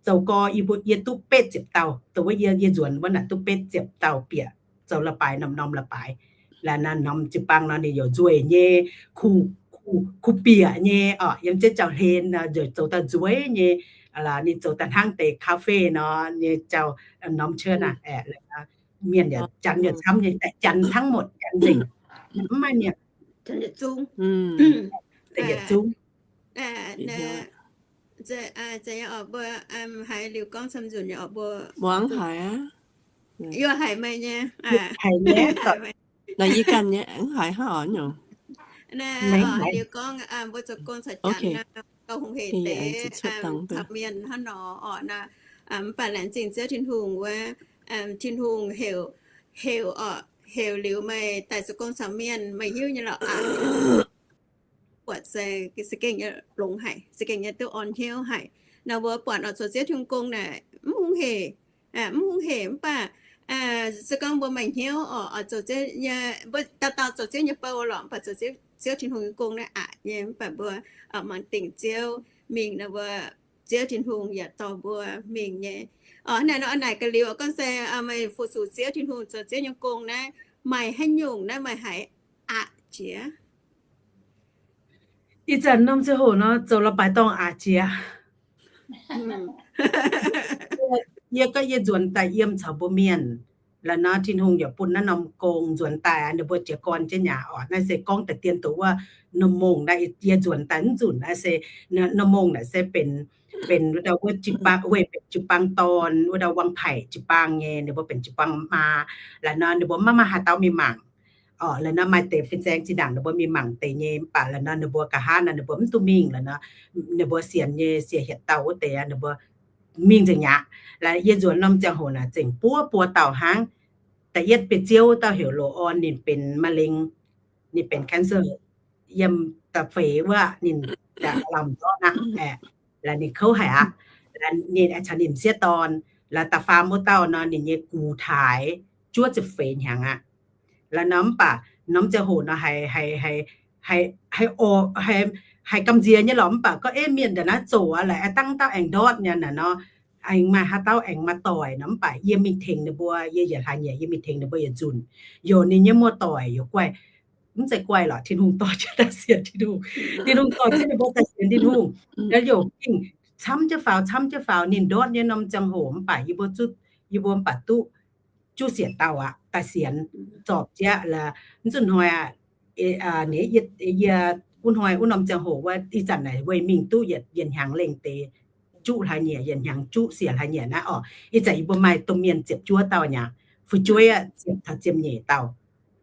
zoux gorx yie mbuo, yie duqv betv ziepc dauh, dongh wuov yie, yie nzuonx wuov naaic duqv betv ziepc dauh bieqc zoux la'baaix norm-norm la'baaix. La'nor norm jiu-baang nor ninh youc nzueic nyei, kuv, kuv bieqc nyei orqc, yiem jienv jauv-hlen nor zoux daaih nzueic nyei, ninh zoux daaih hnangv deix cafe nor nyei jauv norm cuotv aqv. Mienh yaac janx yaac camv nyei, janx hnangv muotc janx nzengc. Mv maaih mienh, yietc zungv. Yie haiz meih nyei, haiz nyei, naaiv yie ganh nyei, haiz hnangv oc nyungc. Liuz gorngv mbuo zoux gong caux janx gauh hungh hec deix caux mienh hnangv nor orqc. Mv baac laengz zingh Ziouv Tin-Hungh wuov, Tin-Hungh heuc, heuc orqc, heuc liuz meih daaih zoux gong caux mienh, meih hiuv nyei lorqc aqv. Buatc se za'gengh nyei longx haic, za'gengh nyei duqv orn hnyouv haic. Nor mbuo buatc orqc, zoux Ziouv Tin-Hungh gong naaic mv hungh hec, mv hungh hec. Mv baac se gorngv mbuo maaih hnyouv orqc, zoux Ziouv nyei, mbuo dauh dauh zoux Ziouv nyei bou lorqc, mv baac zoux Ziouv Tin-Hungh nyei gong naaiv aqc nyei. Mv baac mbuo mangc dingc Ziouv mingh nor, mbuo, Ziouv Tin-Hungh yaac dorh mbuo mingh nyei. Orqc, hnangv naaic nor, naaic ga'liuz gorngv se meih fu-sux Ziouv Tin-Hungh zoux Ziouv nyei gong naaiv, maaih haaix nyungc naaiv meih haiz aqc jiex? Ih zanc norm ziangh hoc nor zoux la'baaix dorngh aqc jiex. Yie gorngv yie nzuonx daaih yiem caux mbuo mienh, la'nor Tin-Hungh yaac bun naaiv norm gong nzuonx daaih, ninh mbuo jiez gorn jienv nyei orqc. Naaiv se gorngv daaih dien doqc wuov, norm mongh naaiv yie nzuonx daaih mv nzunc naaiv se, norm mongh naaic se benx, benx wuov dauh wuov jiu-baang, weic benx jiu-baang dorn, wuov dauh Wang Paic jiu-baang nyei, ninh mbuo benx jiu-baang maa. La'nor ninh mbuo maiv maaih haaix dauh mingh mangc. Orqc, la'nor maaih deix fin-saeng zinh ndaangc ninh mbuo mingh mangc deix nyei, mv baac la'nor ninh mbuo nqa'haav nor ninh mbuo mv duqv mingh. La'nor ninh mbuo sienx nyei siec hietc dauh wuov deix, ninh mbuo mingh nzengc mi'aqv. La'yie nzuonx norm ziangh hoc naaic zengc buov buo dauh hnangv. Da'yietv bieqc ziouv wuov dauh heuc Loz Orn, ninh benx มะเร็ง, ninh benx cancer, yiem da'feix wuov ninh lamh zorqv aqv. La'nor ninh kouv haic aqv. Ninh caux ninh m'sieqv dorn. La'da'faam wuov dauh nor ninh nyei gux taaix juov ziepc feix hnyangx aqv. La'nor mv baac norm ziangh hoc nor haiz, haiz, haiz gamh nziex nyei lorqc. Mv baac gorngv, Ei, mienh nda'naaiv zoqc aqv, la'aix dangh dauh aengx ndortv nyei naaic nor, aengx maaih haaix dauh aengx maaih doic nor. Mv baac yie mingh tengx ninh mbuo, yie yietc hlaax nyieqc yie mingh tengx ninh mbuo yietc nzunc. Youc ninh nyei muoz-doic youc guaih, mv zeiz guaih lorqc, Tin-Hungh dorh jienv daaih sienx Tin-Hungh. Tin-Hungh dorh jienv ninh mbuo daaih sienx Tin-Hungh. Naaiv youc gengh camv jienv faaux, camv jienv faaux. Ninh ndortv nyei norm ziangh hoc mv baac yie mbuo zuqv, yie mbuo mv baac duqv juqv siec dauh aqv daaih sienx, zorpc jienv la'mv zuqc hnoi aqv. Yie wuov hnoi wuov norm ziangh hoc wuov, ih zanc naaic weic mingh duqv yietc hnyangx lengh deix juqv hlaax nyieqc, yietc hnyangx juqv siec hlaax nyieqc naaiv orqc. Ih zanc yie mbuo maaih domh mienh ziepc juov dauh nyei, fu'jueiv aqv, ziepc taux ziepc nyeic dauh.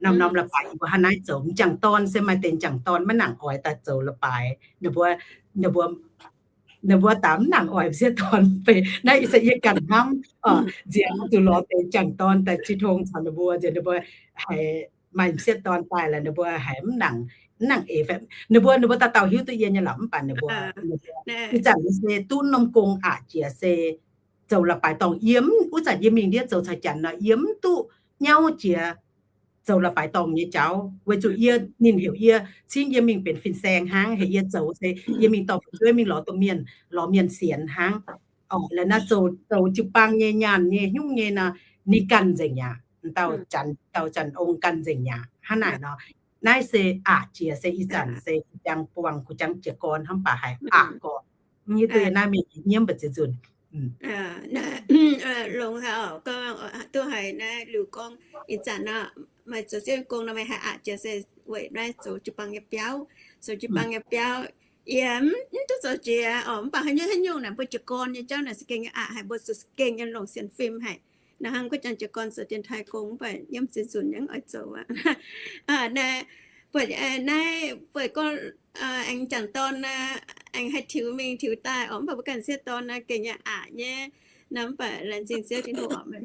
Norm-norm la'baaix yie mbuo hnangv naaiv zoux. M'jangc dorn se maaih deix m'jangc dorn maiv nangc oix daaih zoux la'baaix. Ninh mbuo, ninh mbuo ninh mbuo daaih mv nangc oix m'sieqv dorn. Naaiv ih zanc yie ganh hnamv, nziex zuqc lorz deix m'jangc dorn daaih jiu tong caux ninh mbuo, nziex ninh mbuo haiz maaih m'sieqv dorn daaih la'ninh mbuo haiz mv nangc, mv nangc eix. Ninh mbuo, ninh mbuo dauh dauh hiuv duqv yie nyei lorqc, mv baac ninh mbuo, ih zanc se duqv norm gong aqc jiex se zoux la'baaix dorngh. Yie mv, wuov zanc yie mingh ndiev zoux caux Janx nor, yie mv duqv nyauv jiex zoux la'baaix dorngh nyei jauv, weic zuqc yie, ninh heuc yie cingv yie mingh benx fin-saeng hnangv, heuc yie zoux se yie mingh dorh fu'jueiv mingh lorz domh mienh, lorz mienh sienx hnangv. Orqc, la'naaiv zoux, zoux jiu-baang nyei nyaanh nyei hnyungv nyei nor, ninh ganh nzengc yaac, dauh Janx, dauh Janx ong ganh nzengc yaac hnangv naaic nor. Naaiv se aqc jiex se ih zanc se kuh jangx buangh, kuh jangx jiez gorn hnangv, mv baac haiz aqc gorx. Mv hiuv duqv yie naaiv mingh nyiemv mbu'ziex nzunc. Longx haic, duqv haiz naaiv liuz gorngv ih zanc nor, meih zoux ziouv gong nor meih haiz aqc jiex se weic naaiv zoux jiu-baang nyei biauv, zoux jiu-baang nyei biauv. Yie mv duqv zoux jiex orqc, mv baac haaix nyungc haaix nyungc naaic mbuo jiez gorn nyei jauv naaic za'gengh nyei aqc haic, mbuo zoux za'gengh nyei longc sienx fim haic. Naaiv hnangv guov jangx jiez gorn zoux dienx taaih gong, mv baac nyiemv ziex nzunc yaac oix zoux aqv. Naaiv buatc, naaiv buatc gorngv aengx jangc dorn naaiv, aengx haih tiux mingh tiux daaih orqc, mv baac mbuo ganh m'sieqv dorn naaiv gengh nyei aqc nyei. Naaiv mv baac laengz zingh Ziouv Tin-Hungh orqc, meih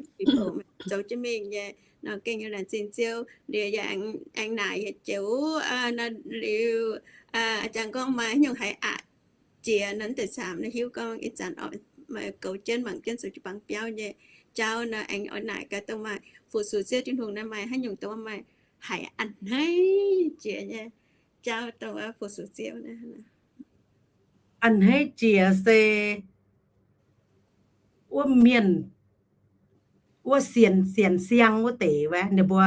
zoux jienv mingh nyei nor gengh nyei laengz zingh Ziouv. Liuz yaac aengx naaic yietc joux, liuz jangx gorngv maaih haaix nyungc haiz aqc jiex nor, mv deix camv naaiv hiuv gorngv ih zanc orqc, meih goux jienv mangc jienv zoux jiu-baang biauv nyei jauv nor, aengx oix naaic gaax dongh maaih fu-sux Ziouv Tin-Hungh naaiv maaih haaix nyungc dongh maaih haiz a'hneiv jiex nyei jauv dongh fu-sux Ziouv naaiv. A'hneiv jiex se wuov mienh, wuov sienx, sienx siang wuov deix wuov, ninh mbuo,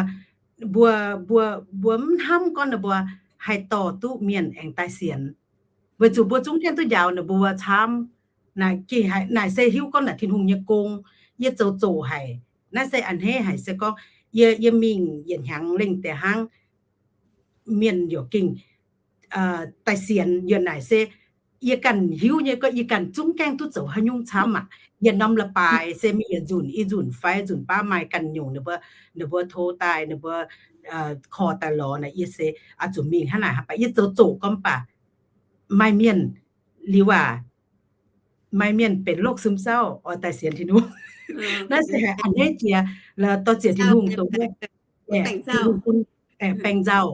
mbuo, mbuo, mbuo mv hnamv gorngv ninh mbuo haih dorh duqv mienh aengx daaih sienx. Weic zuqc mbuo zungv gaengh duqv njaaux ninh mbuo camv. Naaic, naaic se hiuv gorngv naaic Tin-Hungh nyei gong, yie zoux zoqc haic. Naaiv se a'hneiv haic se gorngv yie, yie mingh yietc hnyangx lengh deix hnangv, mienh yaac gengh daaih sienx. Yie naaic se yie ganh hiuv nyei gorngv yie ganh zungv gaengh duqv zoux haaix nyungc camv aqv. Yietc norm leiz-baaix se mingh yietc nzunc i nzunc fai nzunc baav maaih ganh nyungc ninh mbuo, ninh mbuo tov daaih, ninh mbuo korv daaih lorz naaic, yie se oix zuqc mingh hnangv naaic. Mv baac yie zoux zoqc gorngv mv baac maaih mienh liuz aac, maaih mienh benx โรคซึมเศร้า oix daaih sienx Tin-Hungh. Naaiv se haiz a'hneiv jiex, dorh ziec Tin-Hungh dongh, Tin-Hungh bun baeng nzauh,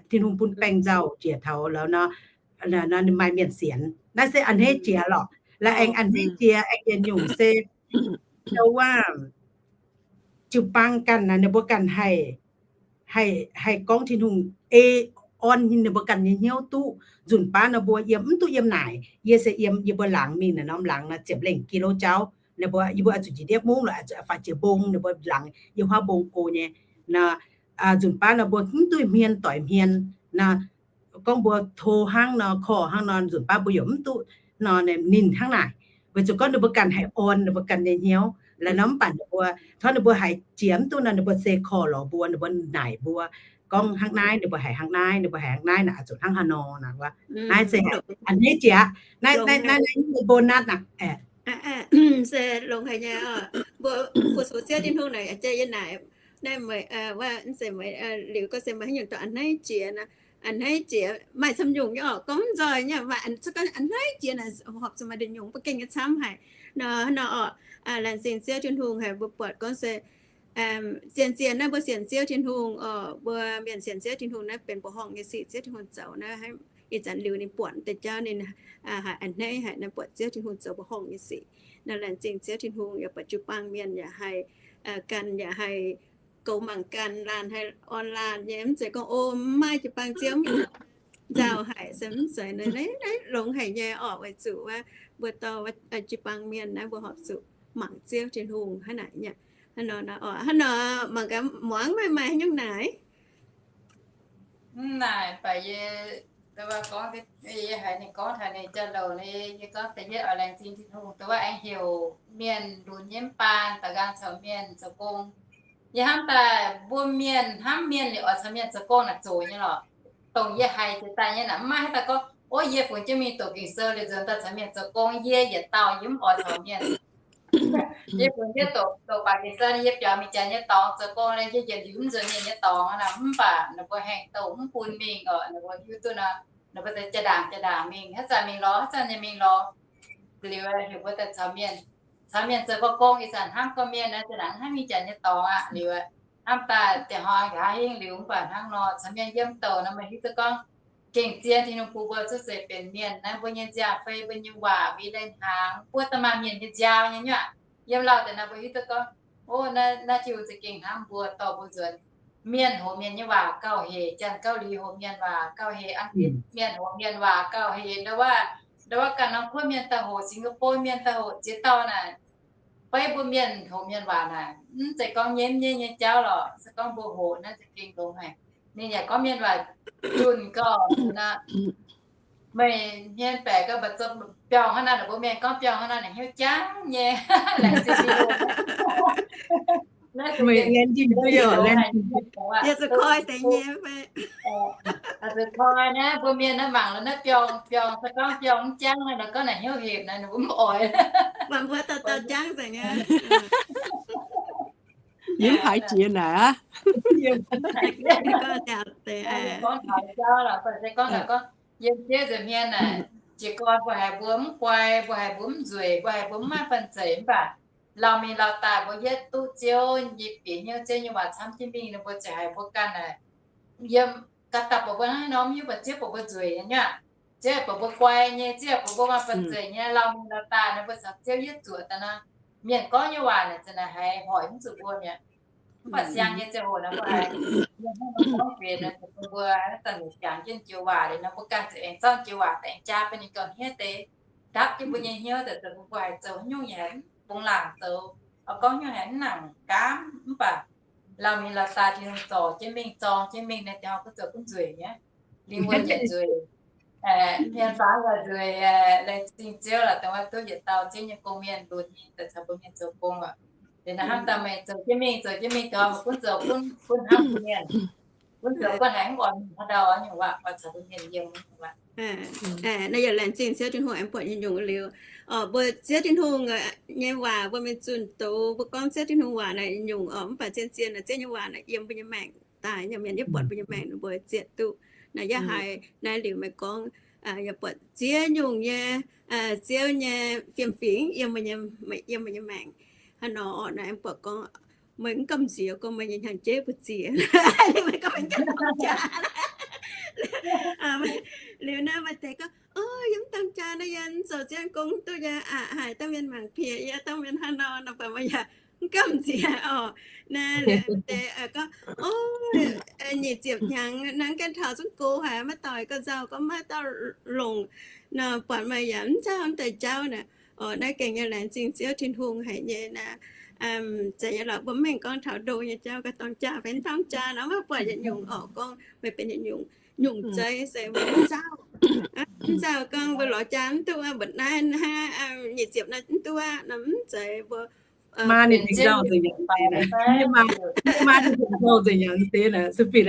Tin-Hungh bun baeng nzauh jiex taux lorqc nor, maaih mienh sienx. Naaiv se a'hneiv jiex lorqc. La'aengx a'hneiv jiex aengx yietc nyungc se dongh wuov jiu-baang ganh naaic ninh mbuo ganh haih, haih gorngv Tin-Hungh ei orn ninh mbuo ganh nyei hnyouv duqv. Nzunc baav nor mbuo yiem mv duqv yiem naaic, yie se yiem yie mbuo laangz mingh naaic norm laangz nor ziepc lengh กิโล jauv. Ninh mbuo, yie mbuo oix zuqc njiec ndiev mungv lorqc, oix zuqc faaux jiex mbong, ninh mbuo laangz yiem huaav mbong go nyei. Nor nzunc baav nor mbuo mv duqv hmien doic hmien nor, gorngv mbuo tov hnangv nor, korv hnangv nor, nzunc baav mbuo yaac mv duqv nor ninh hnangv naaic. Weic zuqc gorngv ninh mbuo ganh haih orn ninh mbuo ganh nyei hnyouv lorqc nor, mv baac ninh mbuo, tov ninh mbuo haiz jiex mv duqv nor, ninh mbuo se korv lorz mbuo, ninh mbuo naaic mbuo gorngv hnangv naaiv, ninh mbuo haiz hnangv naaiv, ninh mbuo haiz hnangv naaiv naaic, oix zuqc hnangv haaix nor naaic wuov. Naaiv se haiz a'hneiv jiex aqv. Naaiv, naaiv, naaiv, naaiv bonus aqv. Se longx haic nyei oc. Mbuo fu-sux Ziouv Tin-Hungh naaic, jiex yie naaic, naaiv meih, wuov, zeiz meih liuz gorngv se meih haaix nyungc dorh a'hneiv jiex nor, a'hneiv jiex maaih camv nyungc nyei oc. Gorngv nzoih nyei, maaih gorngv a'hneiv jiex naaic horpc zuqc maaih nduqc nyungc mbuo gengh nyei camv haic nor. Nor oc, laengz zingh Ziouv Tin-Hungh haic mbuo buatc gorngv se zien-zien naaiv mbuo sienx Ziouv Tin-Hungh oc, mbuo mienh sienx Ziouv Tin-Hungh naaiv benx mbuoqc horngh nyei sic. Ziouv Tin-Hungh zoux naaiv, ih zanc liuz ninh buatc deix jauv ninh haiz a'hneiv haic naaiv, buatc Ziouv Tin-Hungh zoux mbuoqc horngh nyei sic. Naaiv laengz zingh Ziouv Tin-Hungh yaac buatc jiu-baang mienh yaac haih, ganh yaac haih goux mangc ganh, laanh haih orn laanh nyei. Mv zeiz gorngv, o, mv maaih jiu-baang Ziouv nzauh haic, se mv zeiz. Naaiv longx haic nyei oc, weic zuqc wuov mbuo dorh jiu-baang mienh naaiv mbuo horpc zuqc mangc Ziouv Tin-Hungh hnangv naaic nyei. Hnangv nor, hnangv nor, mangc gaax muangx meih maaih haaix nyungc naaic. Mv naaic baac yie, gorngv, yie haiz ninh gorngv taux ninh jauv-louc nyei, yie gorngv da'yietv oix laengz zingh Tin-Hungh dongh wuov aengx heuc mienh lunx nyei mv baan daux nqaang caux mienh zoux gong. Yie hnamv daaih mbuo mienh hnamv mienh liuz oix caux mienh zoux gong naaic zoqc nyei lorqc. Dongh yie haiz jiex daaih nyei naaic mv maaih haaix dauh gorngv, o, yie funx jienv mingh doqc Ging-Sou liuz nzuonx daaih caux mienh zoux gong, yie yietc dauh yie mv oix caux mienh. Yie funx jienv doqc, doqc baac Ging-Sou, yie biaux mingh janx nyei dorngx zoux gong, yie yietc liuz mv nzuonx ninh nyei dorngx naaic. Mv baac ninh mbuo haengh doqc mv bun mingh oc, ninh mbuo hiuv duqv nor, ninh mbuo jaa-ndaangc jaa-ndaangc mingh, haaix zanc mingh lorz, haaix zanc nyei mingh lorz. Liuz heuc mbuo daaih caux mienh, caux mienh zoux gong, ih zanc hnamv gorngv mienh naaic, jaa-ndaangc hnangv mingh janx nyei dorngx aqv. Liuz hnamv daaih deix hnoi nqa'haav hingv liuz mv baac hnangv nor caux mienh yiem douc nor meih hiuv duqv gorngv gengh zien Tin-Hungh bun mbuo zuqc zeiz benx mienh naaiv, mbuo nyei nziaaux-fei, mbuo nyei waac, mbuo nyei leiz-hnaangx, buov daaih maaih mienh nyei nziaaux nyei nyuoqc. Yiem lauh deix nor mbuo hiuv duqv gorngv, o, naaiv Tin-Hungh za'gengh hnamv mbuo, dorh mbuo nzuonx. Mienh hoqc mienh nyei waac gauh hec, Janx-Gauh-Liz hoqc mienh waac gauh hec, Ang-gitv mienh hoqc mienh waac gauh hec. Ndau wuov, ndau wuov ganh norm kuotv mienh daaih hoqc, Singapore mienh daaih hoqc, ziex dauh naaic. Beiv mbuo mienh hoqc mienh waac naaic, mv zeiz gorngv nyei mv nyei nyei jauv lorqc. Se gorngv mbuo hoqc naaiv za'gengh longx haic. Ninh yaac gorngv mienh waac junh gauh nor. Meih hmien baeqc gauh mba'zomv biauh hnangv naaiv, mbuo mienh gorngv biauh hnangv naaiv, ninh hnyouv jangv nyei. Laengz zingh Tin-Hungh. Meih laengz zingh, yie zuqc koi deix nyei fai? Zuqc koi naaiv, mbuo mienh naaiv mangc lo naaiv biauh, biauh, se gorngv biauh mv jangv naaiv, gorngv naaic hnyouv hepc naaic, ninh mbuo mv oix. Mbuo dauh dauh jangv nzengc aqv. Yie mv haiz jiex naaic aqv. Gorngv taux jauv lorqc, se gorngv naaic gorngv yiem diev nza'hmien naaic, jiez gorn mbuo haiz mbuo mv guai, mbuo haiz mbuo mv nzueic, mbuo haiz mbuo mv maaih banh zeic, mv baac lauh mingh lauh daaih mbuo yietv duqv Ziouv nyei bieqc hnyouv, Ziouv nyei waac camv jienv mingh, ninh mbuo ziouc haiz mbuo ganh naaic, yiem ga'dauh buatc mbuo hnangv haaix nor mv hiuv, mbuo Ziouv buatc mbuo nzueic nyei aqv. Ziouv buatc mbuo guai nyei, Ziouv buatc mbuo maaih banh zeic nyei, lauh mingh lauh daaih nor, mbuo caux Ziouv yietv zuoqc daaih nor, mienh gorngv nyei waac naaic za'naaic haiz hoic mv zuqc mbuo mi'aqv. Mv baac siang nyei ziangh hoc nor mbuo haiz mienh hnangv nor gorngv benx nor, mbuo zanc-zanc jangx jienv joux waac liuz nor, mbuo ganh zuqc aengx zorqv joux waac daaih aengx jaa bun ninh gauh hniev deix, ndapv jienv mbuo nyei hnyouv daaih, zoux mbuo haiz zoux haaix nyungc yaac mv bungx laangc zoux, oix gorngv haaix nyungc haiz mv nangc gaamv. Mv baac lauh mingh lauh daaih Tin-Hungh zorc jienv mingh, zorng jienv mingh, naaiv dingh horpc gunv zoux gunv nzueic nyei. Lingh wuonh yaac nzueic, hmien faanv yaac nzueic, laengz zingh Ziouv lorqc, dongh wuov duqv yietc dauh Ziouv nyei gong-mienh lunx nyei daaih caux mbuo mienh zoux gong oc. Liuz naaiv hnamv daaih meih zoux jienv mingh, zoux jienv mingh gau, mv gunv zoux gunv, gunv hnamv mbuo mienh, gunv zoux gunv haiz mv oix mingh haaix ndau oix nyungc waac, oix caux mbuo mienh yiem nyungc waac. Naaiv yaac laengz zingh Ziouv Tin-Hungh aengx buatc nyei nyungc liuz. Mbuo Ziouv Tin-Hungh nyei waac mbuo mingh zunh doz, mbuo gorngv Ziouv Tin-Hungh waac naaic nyungc oc, mv baac zien-zien naaic Ziouv nyei waac naaic yiem mbuo nyei maengc daaih, nyanc mienh yaac buatc mbuo nyei maengc, mbuo zietc duqv. Naaic yaac haiz naaiv liuz meih gorngv, yaac buatc ziex nyungc nyei, Ziouv nyei fiem-fingx yiem, yiem meih nyei maengc. Hnangv nor oc, naaiv aengx buatc gorngv meih mv gamh nziex gorngv meih nyei hnyangx-jeiv mbu'ziex, meih gorngv meih mv gamh jaax. Liuz naaiv maaih deix gorngv, o, yie mv gamh jaax naaiv, yie mv zoux Ziouv gong duqv nyei aqv, haiz dangh mienh mangc piex yie, dangh mienh hnangv nor nor, baac meih yaac mv gamh nziex oc. Naaiv liuz deix gorngv, o, nyic ziepc hnyangx naaiv gaengh taux zungv go haic, maiv dauh gauh nzauh, gorngv maiv dauh longc nor, buatc meih yaac mv nzauh mv deix jauv naaic. Oc, naaiv gengh nyei laengz zingh Ziouv Tin-Hungh haic nyei naaiv. Zeiz nyei lorqc, mbuo mv mengh gorngv taux ndo nyei jauv, ga'dorngv jaa fai mv dorngv jaa nor, maiv buatc yietc nyungc oc, gorngv meih benx yietc nyungc, nyungc zeiv se mbuo mv nzauh. Mv nzauh gorngv mbuo lorz jaa mv duqv, mbuo naaiv hnangv nyic ziepc naaiv mv duqv nor, mv zeiz mbuo maa ninh nzauh nzengc, maa ninh nzauh nzengc, se fih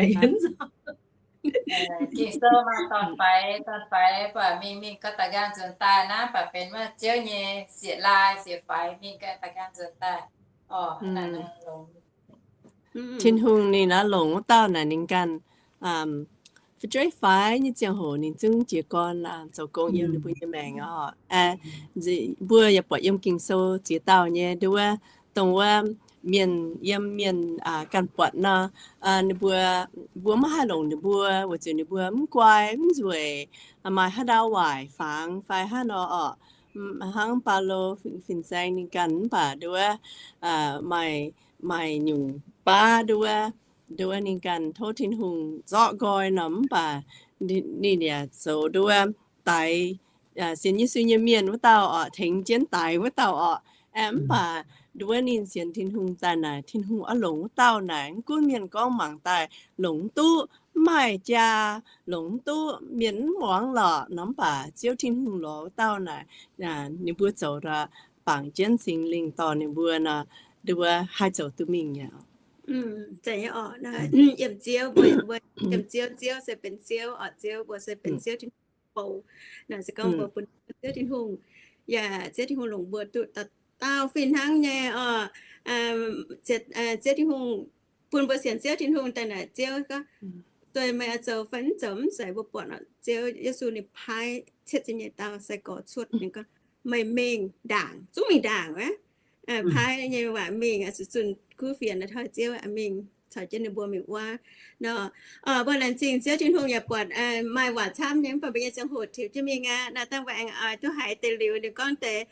Ging-Sou maaih dorn-faix, dorn-faix baac mingh mingh gau da'nqaang nzuonx daaih naaiv, baac benx wuov Ziouv nyei sieqv-lai sieqv-faix mingh gau da'nqaang nzuonx daaih. Tin-Hungh ninh naaiv longc wuov dauh naaic ninh ganh fu'jueiv faix nyei ziangh hoc ninh zungv jiez gorn zoux gong yiem ninh mbuo nyei maengc oc. Mbuo yaac buatc yiem Ging-Sou ziex dauh nyei nduov, dongh wuov mienh yiem mienh ganh buatc nor, ninh mbuo, mbuo maiv haih longc ninh mbuo weic zuqc ninh mbuo mv guai mv nzueic, maaih haaix ndau waaic fangx fai hnangv nor oc. Hnangv Baulo fin-saeng ninh ganh mv baac nduov, maaih, maaih nyungc baav nduov, nduov ninh ganh tov Tin-Hungh zorqv nqoi nor, mv baac ninh yaac zoux nduov daix sienx Yesu nyei mienh wuov dauh oc, tengx jienv daix wuov dauh oc. Mv baac nduov ninh sienx Tin-Hungh daaih naaic, Tin-Hungh oix longc wuov dauh naaic, mv gunv mienh gorngv mangc daaih longc mv duqv, mv maaih jaa, longc mv duqv, mienh mv muangx lorqc nor, mv baac Ziouv Tin-Hungh lorz wuov dauh naaic, ninh mbuo zoux daaih bangc jienv Singx Lingh dorh ninh mbuo nor, nduov haih zoux duqv mingh nyei. Zeiz nyei oc. Yiem Ziouv, mbuo yiem Ziouv, Ziouv se benx Ziouv oc, Ziouv mbuo se benx Ziouv Tin-Hungh bou. Naaic se gorngv mbuo bun Ziouv Tin-Hungh, yaac Ziouv Tin-Hungh longc mbuo duqv dauh dauh fih hnangv nyei oc. Ziouv Tin-Hungh bun mbuo sienx Ziouv Tin-Hungh daaih naaic, Ziouv gorngv, Zueih meih oix zoux fai mv zoux mv zeiz mbuo buatc oc. Ziouv Yesu ninh paaiv cietv zinh nyei dauh sai-gorx cuotv, ninh gorngv, Meih mingh ndaangc, zungv mingh ndaangc wuov. Paaiv nyei waac mingh, zuqc zunh kuv fienx, hnoi-hnoi Ziouv mingh caux jienv ninh mbuo mingh wuov nor. Mbuo laengz zingh Ziouv Tin-Hungh yaac buatc maaih waac camv nyei, mv baac mbuo nyei ziangh hoc tiux jienv mingh aqv. Naaiv dangh mbuo aengx oix duqv haiz deix liuz, ninh gorngv deix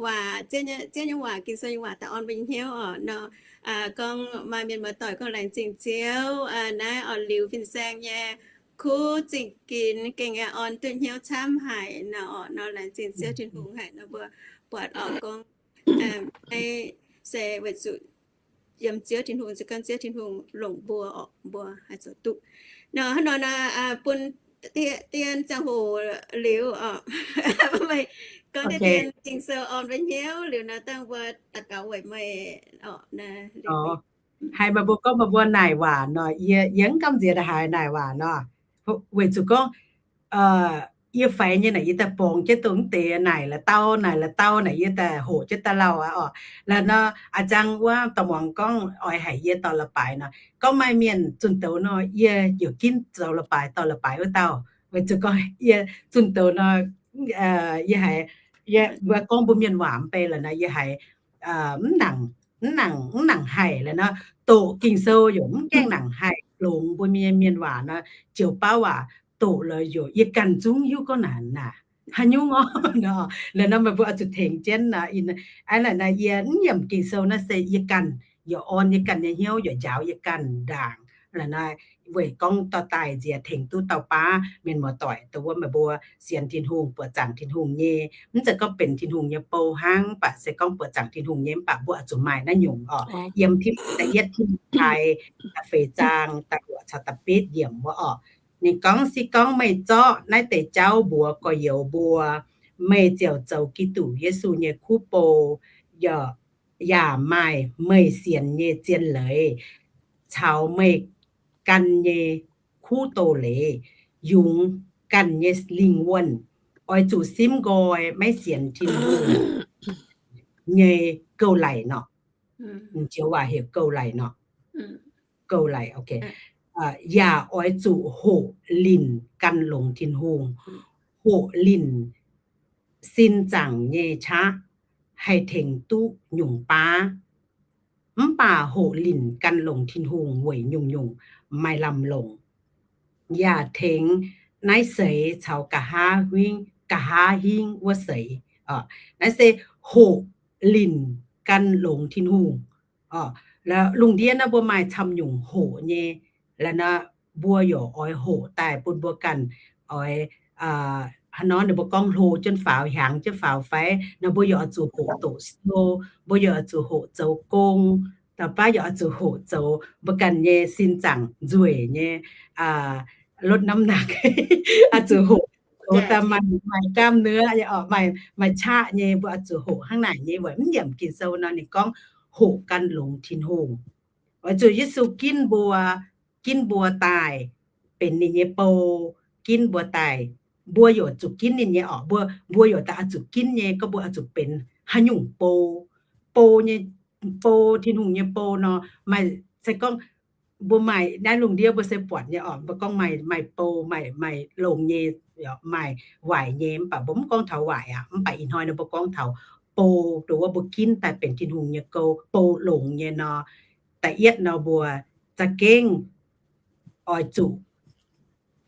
waac, Ziouv nyei waac, Ging-Sou nyei waac daaih orn mbuo nyei hnyouv oc nor. Gorngv maaih mienh muoz-doic gorngv laengz zingh Ziouv, naaiv oix liuz fin-saeng nyei kuv zingh ginx gengh orn duqv hnyouv camv haic nor oc. Nor laengz zingh Ziouv Tin-Hungh haic nor, mbuo buatc oc gorngv naaiv se weic zuqc yiem Ziouv Tin-Hungh, se gorngv Ziouv Tin-Hungh longc mbuo oc, mbuo haih zoux duqv. Nor hnangv nor nor, bun dien ziangh hoc liuz oc, meih gorngv deix dien Ging-Sou orn mbuo hnyouv liuz nor, dangh mbuo daux gaux weic meih oc. Haiz meih mbuo gorngv meih mbuo naaic waac nor, yie, yie mv gamh nziex haaix naaic waac nor, weic zuqc gorngv yie faix nyei naaic, yie daaih borngz jienv dongh mv deix naaic la'dau, naaic la'dau naaic, yie daaih hoqc jienv daaih lauh aqv oc. La'nor a'jang wuov dorh muangx gorngv oix haic yie dorh la'baaix nor, gorngv maaih mienh zunh douz nor, yie youc ginv zoux la'baaix dorh la'baaix wuov dauh. Weic zuqc gorngv yie zunh douz nor, yie haiz, yie gorngv mbuo mienh waac mv bei la'nor, yie haiz mv nangc, mv nangc, mv nangc haic la'nor. Doqc Ging-Sou youc mv gaengh nangc haic, longx mbuo mienh, mienh waac nor, joux baav waac doqc la'yoc yie ganh zungv hiuv gorngv naaic naaic haaix nyungc orqc nor. La'nor meih mbuo oix zuqc tengx jienv nor. Aa, la'nor yie mv nyiemc Ging-Sou naaiv se yie ganh yaac orn yie ganh nyei hnyouv, yaac njaaux yie ganh ndaangc. La'naaiv weic gorngv dorh daaih nziex tengx duqv dauh baav mienh muoz-doic, dongh wuov meih mbuo sienx Tin-Hungh, buoqc zaangc Tin-Hungh nyei, mv zeiz gorngv benx Tin-Hungh nyei bou hnangv, mv baac se gorngv buoqc zaangc Tin-Hungh nyei, mv baac mbuo oix zuqc maaih naaiv nyungc orqc. Yiem Tin-Hungh da'yietv Tin-Hungh da'feix zaang da'luoqc caux da'betv yiemc wuov orqc, ninh gorngv, Se gorngv meih zorqv naaiv deix jauv mbuox gorx-youz mbuo, meih ziouc zoux Giduc Yesu nyei kuv bou, yaac maaih meih sienx nyei zien leiz caux meih ganh nyei kuv doz-leiz yungz ganh nyei lingh wuonh. Oix zuqc simv nqoi maiv sienx Tin-Hungh nyei gouv-laic nor. Joux waac heuc gouv-laic nor. Gouv-laic, yaac oix zuqc hoqc linc gan longx Tin-Hungh, hoqc linc sin zaangc nyei qaqv haih tengx duqv nyungc baav. Mv baac hoqc linc gan longx Tin-Hungh weic nyungc-nyungc maaih lamh longc, yaac tengx naaiv seix caux nqa'haav hingv, nqa'haav hingv wuov seix. Naaiv se hoqc linc gan longx Tin-Hungh. Lungh ndiev naaiv mbuo maaih camv nyungc hoqc nyei. La'naaiv mbuo yaac oix hoqc daaih bun mbuo ganh oix, hnangv nor ninh mbuo gorngv hlo jienv faaux, hiaangx jienv faaux fai nor, mbuo yaac oix zuqc hoqc doqc sou, mbuo yaac oix zuqc hoqc zoux gong, da'faanh yaac oix zuqc hoqc zoux mbuo ganh nyei sin zaangc nzueic nyei, lotv namv naqc, oix zuqc hoqc zoux daaih maaih, maaih gaam nduov, maaih qaqv nyei, mbuo oix zuqc hoqc hnangv naaic nyei. Weic mv yiemc Ging-Sou nor ninh gorngv hoqc gan longx Tin-Hungh. Oix zuqc Yesu ginv mbuo, ginv mbuo daaih benx ninh nyei bou, ginv mbuo daaih, mbuo yaac zuqc ginv ninh nyei orqc. Mbuo, mbuo yaac daaih oix zuqc ginv nyei, gorngv mbuo oix zuqc benx haaix nyungc bou. Bou nyei, bou, Tin-Hungh nyei bou nor, maaih, se gorngv mbuo maaih naaiv lungh ndiev mbuo se buatc nyei orqc, mbuo gorngv maaih, maaih bou, maaih, maaih longx nyei, maaih waaic nyei, mv baac mbuo mv gorngv taux waaic aqv. Mv baac ih hnoi nor mbuo gorngv taux bou, dongh wuov mbuo ginv daaih benx Tin-Hungh nyei gou, bou longx nyei nor. Da'yietv nor mbuo za'gengh oix zuqc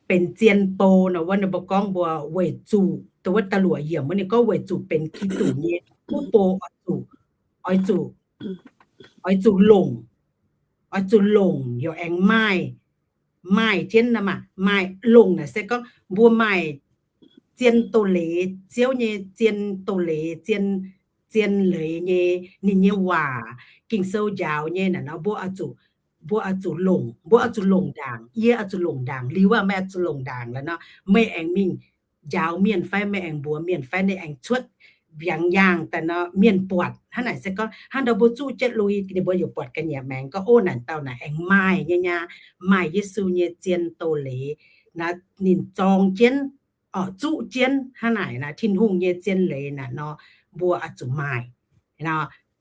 benx zien bou nor, wuov ninh mbuo gorngv mbuo weic zuqc, dongh wuov da'luoqc yiemc wuov ninh gorngv weic zuqc benx Giduc nyei kuv bou oix zuqc, oix zuqc, oix zuqc longc, oix zuqc longc yaac aengx maaih, maaih jienv nor maah. Maaih longc naaic se gorngv mbuo maaih zien doz-leiz, Ziouv nyei zien doz-leiz, zien, zien leiz nyei, ninh nyei waac, Ging-Sou njaaux nyei naaic nor, mbuo oix zuqc, mbuo oix zuqc longc, mbuo oix zuqc longc ndaangc, yie oix zuqc longc ndaangc, liuz aqv meih oix zuqc longc ndaangc la'nor, meih aengx mingh njaaux mienh fai meih aengx mbuox mienh fai ninh aengx cuotv mbiaangx yaangh daaih nor, mienh buatc hnangv naaic se gorngv hnangv ndau mbuo zuqv jienv lui, ninh mbuo yaac buatc ga'nyiec maengx gorngv, Ov, naaic dauh naaic aengx maaih nyei nyei, maaih Yesu nyei zien doz-leiz, naaiv ninh zorng jienv, orqc, zuqv jienv hnangv naaic naaic Tin-Hungh nyei zien leiz naaic nor, mbuo oix zuqc maaih.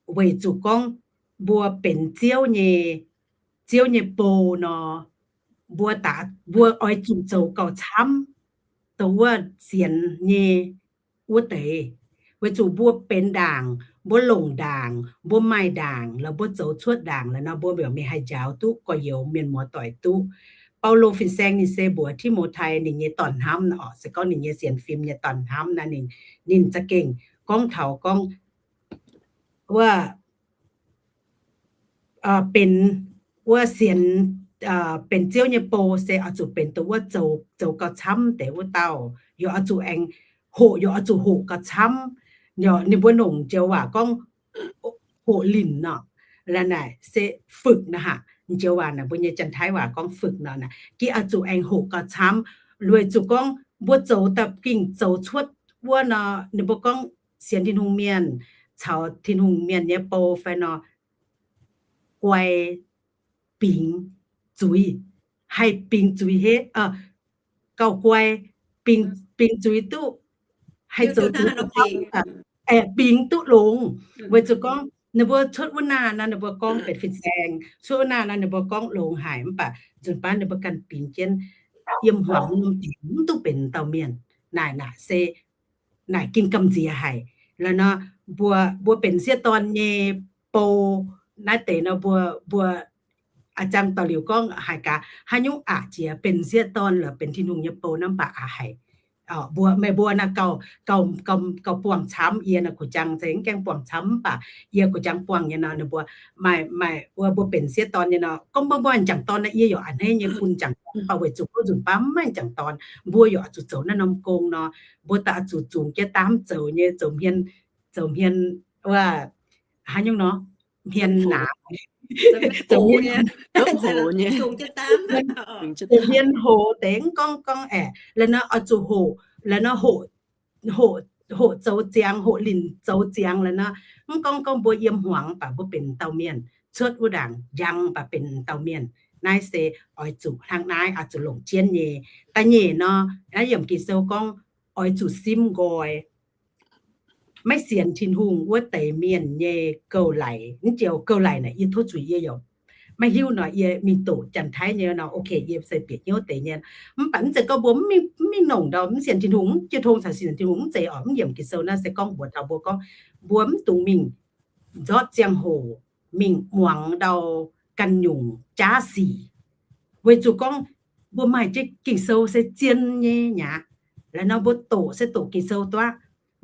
Weic zuqc gorngv mbuo benx Ziouv nyei, Ziouv nyei bou nor, mbuo daaih, mbuo oix zuqc zoux gauh camv dongh wuov sienx nyei wuov deix. Weic zuqc mbuo benx ndaangc, mbuo longc ndaangc, mbuo maaih ndaangc, lorz mbuo zoux cuotv ndaangc la'nor, mbuo yaac mingh haih njaaux duqv gorx-youz mienh muoz-doic duqv. Baulo fin-saeng ninh se mbuox Ti^mo^tai ninh nyei dorn-hnamv orqc, se gorngv ninh nyei sienx fim nyei dorn-hnamv naaic, ninh, ninh za'gengh gorngv taux gorngv wuov benx, wuov sienx, benx Ziouv nyei bou se oix zuqc benx dongh wuov zoux, zoux gauh camv deix wuov dauh. Yaac oix zuqc aengx hoqc, yaac oix zuqc hoqc gauh camv. Ninh mbuo nongc joux waac gorngv hoqc linc nor, la'naaic seฝึก nor haic. Joux waac naaic mbuo nyei Janx-Taiv waac gorngvฝึก nor naaic, gengh oix zuqc aengx hoqc gauh camv. Weic zuqc gorngv mbuo zoux daaih gengh zoux cuotv wuov nor, ninh mbuo gorngv sienx Tin-Hungh mienh caux Tin-Hungh mienh nyei bou fai nor, guai bingx zuiz, haih bingx zuiz heh, gauh guai, bingx zuiz duqv, haih zoux zuiz, bingx duqv longx. Weic zuqc gorngv ninh mbuo cuotv wuov naah nor, ninh mbuo gorngv benx fin-saeng, cuotv wuov naah nor ninh mbuo gorngv longx haic, mv baac nzunc baav ninh mbuo ganh bingx jienv, yiem hmuangx mv duqv benx dauh mienh. Naaic naaic se naaic gengh gamh nziex haic. La'nor mbuo, mbuo benx m'sieqv dorn nyei bou naaiv deix nor, mbuo, mbuo a'jang daux liuz gorngv haiz gaax haaix nyungc aqc jiex benx m'sieqv dorn lorz benx Tin-Hungh nyei bou naaiv mv baac aqc haic. Mbuo, meih mbuo naaiv gauh, gauh, gauh buangh camv. Yie naaiv kuv jangx se mv gaengh buangh camv, mv baac yie kuv jangx buangh nyei nor, ninh mbuo maaih, maaih wuov mbuo benx sieqv dorn nyei nor, gorngv mbuo maaih m'jangc dorn nor, yie yaac a'hneiv nyei bun m'jangc dorn, mv baac weic zuqc gorngv nzunc baav mv maaih m'jangc dorn, mbuo yaac oix zuqc zoux naaiv norm gong nor, mbuo daaih oix zuqc zungx jienv daav, mv zoux nyei zoux hmien, zoux hmien wuov, haaix nyungc nor, hmien naamx, zoux hmien hoc deix, mv gorngv gorngv aeqv, la'nor oix zuqc hoqc, la'nor hoqc, hoqc zoux ziangx, hoqc linc zoux ziangx la'nor. Mv gorngv gorngv mbuo yiem hmuangx baac mbuo benx dauh mienh, cuotv wuov ndaangc njang baac benx dauh mienh. Naaiv se oix zuqc hnangv naaiv, oix zuqc longc jienv nyei. Da'nyeic nor, naaiv yiem Ging-Sou gorngv oix zuqc simv nqoi. Maiv sienx Tin-Hungh wuov deix mienh nyei gouv-laic, mv joux gouv-laic naaic yie tov zuiz, yie yaac maiv hiuv nor, yie mingh doqc Janx-Taiv nyei nor, ok, yie se bieqc hnyouv deix nyei. Mv baac mv zeiz gorngv mbuo mv mingh, mv mingh longc ndau mv sienx Tin-Hungh, mv jiu tong caux sienx Tin-Hungh, mv zeiz oc. Mv yiem Ging-Sou naaiv se gorngv mbuox taux mbuo gorngv mbuo mv dungx mingh nzortv ziangh hoc mingh muangx ndau ganh nyungc jaav sic. Weic zuqc gorngv mbuo maaih jienv Ging-Sou se zien nyei mi'aqv. La'nor mbuo doqc se doqc Ging-Sou duqv.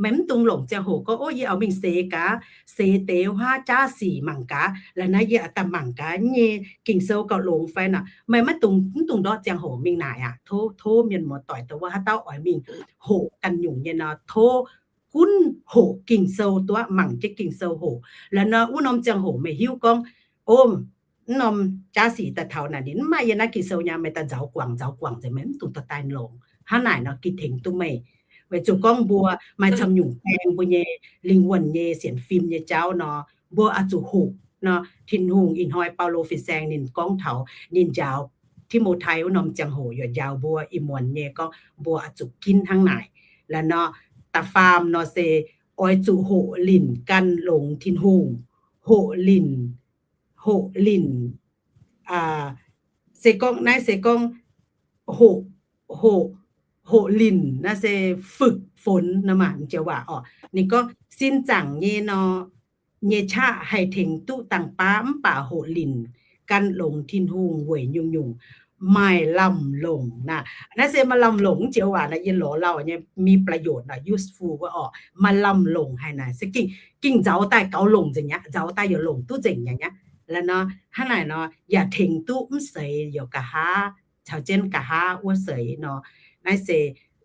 Meih mv dungx longc ziangh hoc gorngv, ov, yie oix mingh seix gaax, seix deix wuov jaav sic mangc gaax, la'nor yie daaih mangc gaax nyei Ging-Sou gauh longx fai nor. Meih maiv dungx, mv dungx ndortv ziangh hoc mingh naaic aqv. Tov, tov mienh muoz-doic dongh wuov haaix dauh oix mingh hoqc ganh nyungc nyei nor, tov gunv hoqc Ging-Sou duqv, mangc jienv Ging-Sou hoqc. La'nor wuov norm ziangh hoc meih hiuv gorngv, ov, mv norm jaav sic daaih taux naaic ninh mv maaih yiem naaiv Ging-Sou nyei, meih daaih nzaaux guangc, nzaaux guangc nzengc, meih mv dungx dorh daaih longc. Hnangv naaic nor gih tengx duqv meih. Weic zuqc gorngv mbuo maaih camv nyungc baeng mbuo nyei lingh wuonh nyei sienx fim nyei jauv nor, mbuo oix zuqc hoqc nor. Tin-Hungh ih hnoi Baulo fin-saeng ninh gorngv taux ninh njaaux Ti^mo^tai wuov norm ziangh hoc yaac njaaux mbuo ih muonz nyei gorngv mbuo oix zuqc ginv hnangv naaic. La'nor da'faam nor se oix zuqc hoqc linc gan longx Tin-Hungh. Hoqc linc, hoqc linc, se gorngv naaiv se gorngv hoqc, hoqc, hoqc linc naaiv seฝึกฝน nor maah, joux waac orqc. Ninh gorngv sin zaangc nyei nor, nyei qaqv haih tengx duqv dangh baav, mv baac hoqc linc gan longx Tin-Hungh weic nyungc-nyungc maaih lamh longc naaic. Naaiv se maaih lamh longc, mv joux waac naaic yie lorz lauh nyei มีประโยชน์ naaic, useful wuov orqc. Maaih lamh longc haic naaic se gengh, gengh nzaaux daaih gaux longc nzengc aqv, nzaaux daaih yaac longc duqv nzengc nyei aqv. La'nor hnangv naaic nor yaac tengx duqv mv seix yaac nqa'haav, caux jienv nqa'haav wuov seix nor. Naaiv se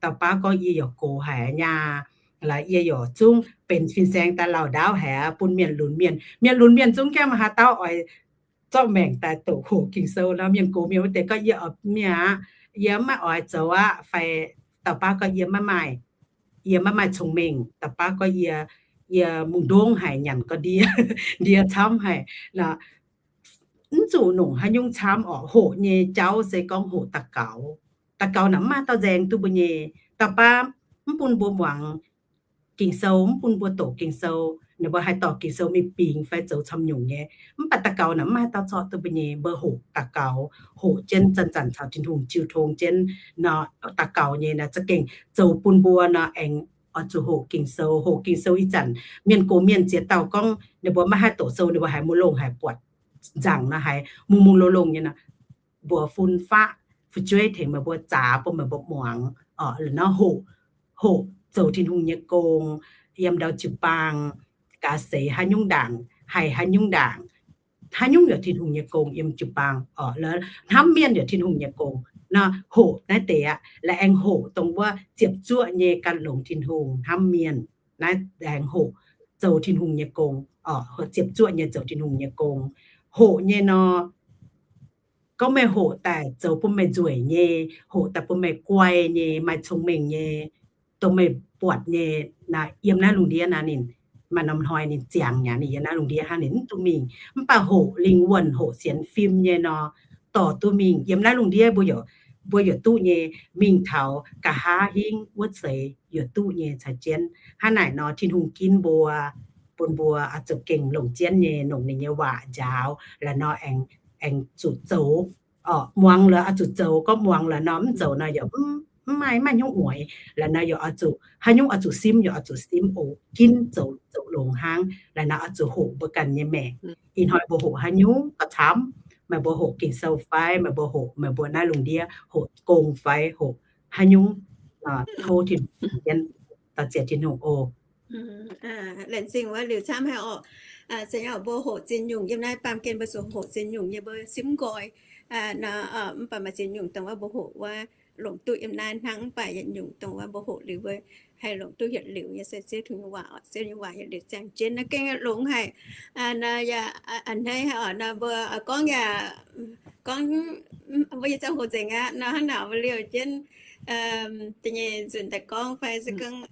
dauh baav gorngv yie yaac gox haic nyei, laaix yie yaac zungv benx fin-saeng daaih lauh ndaauv haic bun mienh lunx mienh. Mienh lunx mienh zungv gaengh maaih haaix dauh oix zorqv maengc daaih doqc hoqc Ging-Sou nor, mienh gox mienh wuov deix gorngv yie oix mienh aqv, yie mv maaih oix zoux aqv. Fai dauh baav gorngv yie maiv maaih, yie maiv maaih cong-mengh. Dauh baav gorngv yie, yie mungh ndongv haic, nyanc ga'ndie, ndie camv haic. Mv zuqc nongc haaix nyungc camv orqc. Hoqc nyei jauv se gorngv hoqc daux gaux. Daux gaux naaic mv maaih dauh nzaeng duqv mbuo nyei. Dauh baav mv bun mbuo muangx Ging-Sou, mv bun mbuo doqc Ging-Sou, ninh mbuo haih dorh Ging-Sou mingh bingx fai zoux camv nyungc nyei. Mv baac daux gaux naaic mv maaih dauh zorqv duqv mbuo nyei. Mbuo hoqc daux gaux, hoqc jienv zanc-zanc caux Tin-Hungh jiu tong jienv nor, daux gaux nyei naaic za'gengh zoux bun mbuo nor aengx oix zuqc hoqc Ging-Sou. Hoqc Ging-Sou ih zanc mienh gox mienh ziex dauh gorngv ninh mbuo maiv haih doqc sou, ninh mbuo haiz mungh longh haic, buatc nzaangc nor haiz mungh mungh longh longh nyei nor, mbuox fun-faqv fu'jueiv tengx meih mbuo zaax bun meih mbuo muangx orqc. La'nor hoqc, hoqc zoux Tin-Hungh nyei gong yiem ndau jiu-baang, gaax seix haaix nyungc ndaangc, haih haaix nyungc ndaangc, haaix nyungc yaac Tin-Hungh nyei gong yiem jiu-baang orqc. Hnamv mienh yaac Tin-Hungh nyei gong. Nor hoqc naaiv deix aqv, la'aengx hoqc dongh wuov ziepc zuoqv nyei gan longx Tin-Hungh, hnamv mienh. Naaiv aengx hoqc zoux Tin-Hungh nyei gong, ziepc zuoqv nyei zoux Tin-Hungh nyei gong. Hoqc nyei nor, gorngv meih hoqc daaih zoux bun meih nzueic nyei, hoqc daaih bun meih guai nyei, maaih cong-mengh nyei, dongh meih buatc nyei, naaiv yiem naaiv lungh ndiev naaiv ninh maaih norm hnoi ninh ziangx nyei, ninh yiem naaiv lungh ndiev hnangv, ninh mv duqv mingh. Mv baac hoqc lingh wuonh, hoqc sienx fim nyei nor, dorh duqv mingh. Yiem naaiv lungh ndiev mbuo yaac, mbuo yaac duqv nyei, mingh taux nqa'haav hingv wuov seix yaac duqv nyei caux jienv. Hnangv naaic nor Tin-Hungh ginv mbuo, bun mbuo oix zuqc gengh longc jienv nyei, longc ninh nyei waac njaaux, la'nor aengx, aengx zuqc zoux. Orqc, muangx lorqc oix zuqc zoux, gorngv muangx la'nor mv zoux nor yaac mv maaih, maaih nyungc mueix. La'nor yaac oix zuqc, haaix nyungc oix zuqc simv yaac oix zuqc simv oc, ginv zoux, zoux longx hnangv. La'nor oix zuqc hoqc mbuo ganh nyei maengc. Ih hnoi mbuo hoqc haaix nyungc gauh camv, meih mbuo hoqc Ging-Sou fai, meih mbuo hoqc meih mbuo naaiv lungh ndiev, hoqc gong fai, hoqc haaix nyungc tov Tin-Hungh, daux ziex Tin-Hungh oc. Laengz zingh wuov liuz camv haic orqc. Se mbuo hoqc zinh nyungc yiem naaiv baamh gen mbuo zuqc hoqc zinh nyungc nyei mbuo simv nqoi. Mv baac maaih zinh nyungc dongh wuov mbuo hoqc wuov longc duqv yiem naaiv hnangv, mv baac yietc nyungc dongh wuov mbuo hoqc liuz mbuo haih longc duqv yietc liuz nyei se Ziouv Tin-Hungh nyei waac orqc. Ziouv nyei waac yietc liuz ziangh jienv naaiv gengh longx haic. A'hneiv haic orqc, mbuo gorngv yaac gorngv mbuo nyei ziangh hoc nzengc aqv nor, hnangv naaic mbuo liouh jienv da'nyeic nzunc daaih gorngv fai se gorngv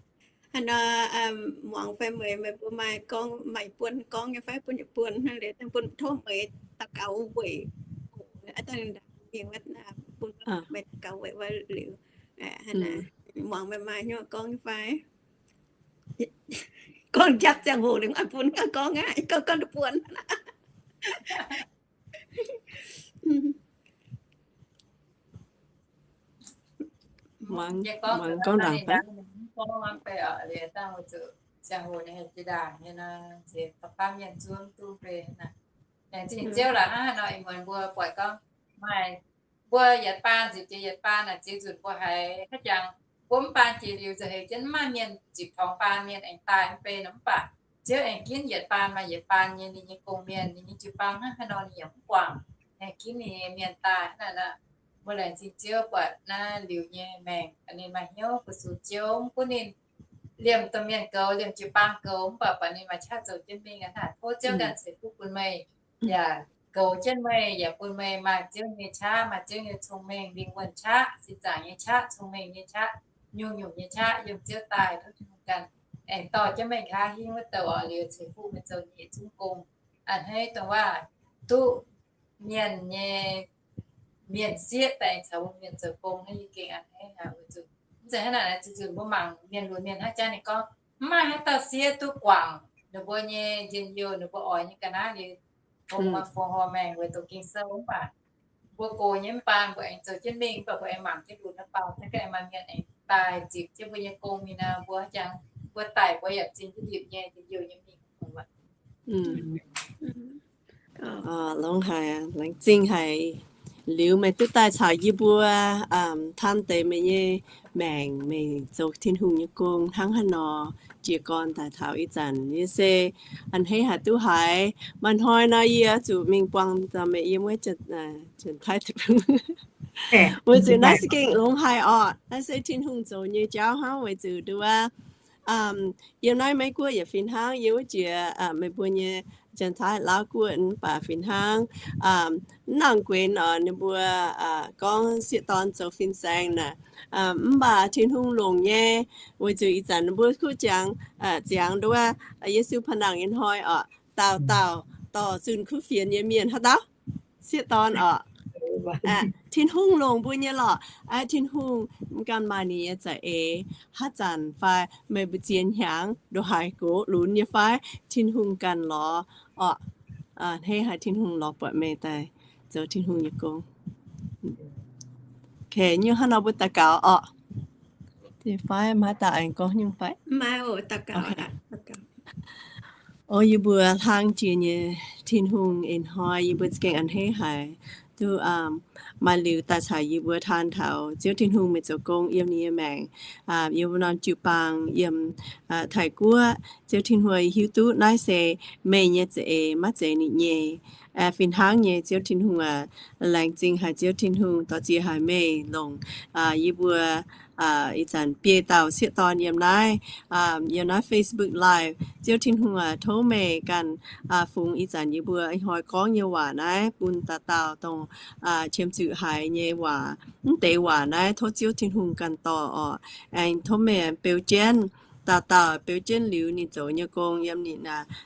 haaix nor, muangx fai meih, meih mbuo maaih gorngv, maaih buon gorngv nyei fai bun yietc buon hnangv liuz, dangh bun tov meih daux gaux weic oc, dangh mingh wuov bun meih daux gaux weic wuov liuz, muangx meih maaih hnyouv gorngv nyei fai? Gorngv njapv ziangh hoc liuz maiv bun gorngv aqv, gorngv, gorngv duqv buon. Mangc gorngv ndaangc fai? Ziangh hoc nyei haaix jiex ndaangc nyei nor, nziex da'faam mienh zuov duqv mv bei. Laengz zingh Ziouv laaix hnangv haaix nor ih muonz mbuo buatc gorngv maaih mbuo yietc baan nzipc jiex yietc baan naaic, ziex nzunc mbuo haiz haaix jangx mbuo mv baan jiex liuz nzauh heix jienv mv maaih mienh nzipc tongx baan mienh aengx daaih mv bei nor, mv baac Ziouv aengx ginv yietc baan maaih yietc baan nyei ninh nyei gong-mienh, ninh nyei jiu-baang hnangv haaix nor ninh yaac mv guangc, aengx ginv ninh nyei mienh daaih hnangv naaic. Mbuo laengz zingh Ziouv buatc naaiv liuz nyei maengc, ninh maaih hnyouv fu-sux Ziouv, mv gunv ninh liemh domh mienh goux, liemh jiu-baang goux, mv baac buatc ninh maaih qaqv zoux jienv mingh aqv. Tov Ziouv ganh ceix fuqv bun meih, yaac goux jienv meih, yaac bun meih maaih Ziouv nyei qaqv, maaih Ziouv nyei cong-mengh, lingh wuonh qaqv, sin zaangc nyei qaqv, cong-mengh nyei qaqv, nyungc-nyungc nyei qaqv yiem Ziouv daaih. Tov Tin-Hungh ganh aengx dorh jienv meih nqa'haav hingv wuov douc orqc, liuz ceix fuqv meih zoux nyei yietc zungv gong. A'hneiv dongh waac duqv mienh nyei, mienh sieqv daaih aengx caux mbuo mienh zoux gong naaiv yie gengh a'hneiv haic. Weic zuqc mv zeiz hnangv naaic, zuqc zuqc mbuo mangc mienh lunx mienh hnangv jaav ninh gorngv mv maaih haaix dauh sieqv duqv guangc ninh mbuo nyei njien-youh, ninh mbuo oix nyei ga'naaiv liuz, fongc horc maengc weic doqc Ging-Sou. Mv baac mbuo gox nyei mv baan mbuo aengx zoux jienv mingh, mv baac mbuo aengx mangc jienv lunx naaiv baaux, se ganh maaih mienh aengx daaih nzipc jienv mbuo nyei gong mingh nor, mbuo haaix jangx mbuo daic mbuo yaac zinh jienv ndipc nyei njien-youh nyei mingh. Longx haic, laengz zingh haic. Liuz meih duqv daaih caux yie mbuo taan deix meih nyei maengc, meih zoux Tin-Hungh nyei gong hnangv haaix nor, jiez gorn daaih taux ih zanc. Yie se a'hneiv haic duqv haiz. Maaih hnoi nor yie zuqc mingh buangh daaih meih yiem wuov Janx-Taiv. Weic zuqc naaiv se gengh longx haic orqc. Naaiv se Tin-Hungh zoux nyei jauv hnangv. Weic zuqc nduov, yiem naaiv Meiv Guoqv yaac fih hnangv, yiem wuov jiex meih mbuo nyei Janx-Taiv Laauv Guoqv mv baac fih hnangv. Mv nangc guenx oc, ninh mbuo gorngv sieqv dorn zoux fin-saeng naaic, mv baac Tin-Hungh longc nyei. Weic zuqc ih zanc ninh mbuo kuv jangx, ziangx nduov, Yesu paan nangc nyei hnoi orqc, dauh dauh dorh zunh kuv fienx nyei mienh haaix dauh? Sieqv dorn orqc. Tin-Hungh longc mbuo nyei lorqc. Aa, Tin-Hungh mv ganh maaih ninh nyei za'eix. Haaix zanc fai meih mbuo zien hnyangx nduov haiz gox lunx nyei fai, Tin-Hungh ganh lorz orqc. A'hneiv haic Tin-Hungh lorz buatc meih daaih zoux Tin-Hungh nyei gong. Okay, nyungc hnangv nor mbuo daux gaux orqc. Fai maaih dauh aengx gorngv nyungc fai? O, yie mbuo hlang jiex nyei Tin-Hungh ih hnoi yie mbuo za'gengh a'hneiv haic duqv maaih liuz daaih caux yie mbuo taan taux Ziouv Tin-Hungh meih zoux gong yiem ninh nyei maengc, yiem wuov norm jiu-baang yiem Taiv Guoqv. Ziouv Tin-Hungh hiuv duqv naaiv se meih nyei za'eix, maiv zeiz ninh nyei. Fih hnangv nyei Ziouv Tin-Hungh aac, laengz zingh haic Ziouv Tin-Hungh dorh ziex haic meih longc yie mbuo ih zanc biei dauh sieqv dorn yiem naaiv, yiem naaiv Facebook Live. Ziouv Tin-Hungh aac, tov meih ganh fungx ih zanc yie mbuo ih hnoi gorngv nyei waac naaiv bun dauh dauh dongh qiemx zuqc haiz nyei waac. Mv deix waac naaiv tov Ziouv Tin-Hungh ganh dorh orqc. Aengx tov meih beu jienv dauh dauh, beu jienv liuz ninh zoux nyei gong yiem ninh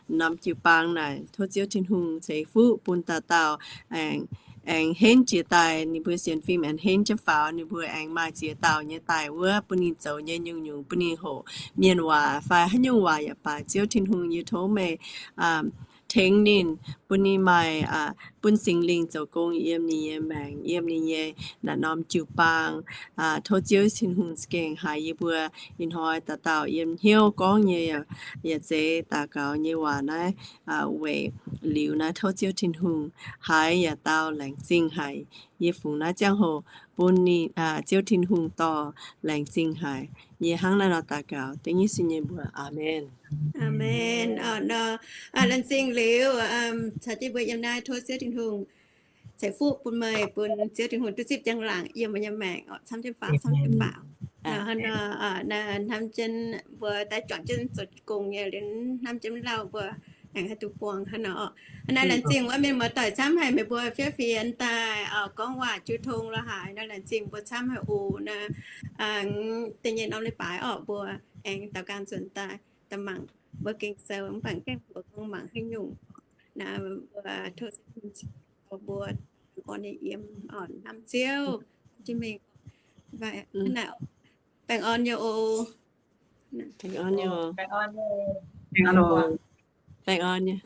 norm jiu-baang naaic. Tov Ziouv Tin-Hungh ceix fuqv bun dauh dauh aengx henv jiex daaih, ninh mbuo sienx fim aengx henv jienv faaux, ninh mbuo aengx maaih ziex dauh nyei daaih wuov bun ninh zoux nyei nyungc-nyungc, bun ninh hoqc mienh waac fai haaix nyungc waac yaac baac. Ziouv Tin-Hungh, yie tov meih tengx ninh, bun ninh maaih, bun Singx Lingh zoux gong yiem ninh nyei maengc, yiem ninh nyei naaiv norm jiu-baang. Tov Ziouv Tin-Hungh za'gengh haiz yie mbuo ih hnoi dauh dauh yiem hnyouv gorngv nyei yaac zeiz daux gaux nyei waac naaiv. Weic liuz naaiv tov Ziouv Tin-Hungh haiz yaac dau laengz zingh haic. Yie fungx naaiv ziangh hoc bun ninh, Ziouv Tin-Hungh dorh laengz zingh haic. Yie hnangv naaiv nor daux gaux dengv Yesu nyei mbuox. Aamen. Aamen. Laengz zingh liuz, caux jienv mbuo yiem naaiv tov Ziouv Tin-Hungh ceix fuqv bun meih, bun Ziouv Tin-Hungh duqv zipv njang-laangc yiem meih nyei maengc oc, camv jienv faaux, camv jienv faaux. Hnangv nor, hnamv jienv mbuo daaih juangc jienv zoux gong nyei liuz, hnamv jienv lauh mbuo aengx haih duqv buangh hnangv nor oc. Hnangv naaiv laengz zingh wuov mienh muoz-doic camv haic, meih mbuo fiev fienx daaih gorngv waac jiu tong lorz haaix nor, laengz zingh mbuo camv haic oc. Naaiv da'nyeic norm leiz-baaix oc, mbuo aengx daaux nqaang nzuonx daaih, daaih mangc mbuo Ging-Sou, mv baac mv gaengh mbuox gorngv mangc haaix nyungc. Naaiv mbuo tov mbuo orn nyei yiem, hnamv Ziouv, jienv mingh. Baengh orn nyei oc. Baengh orn nyei. Baengh orn nyei.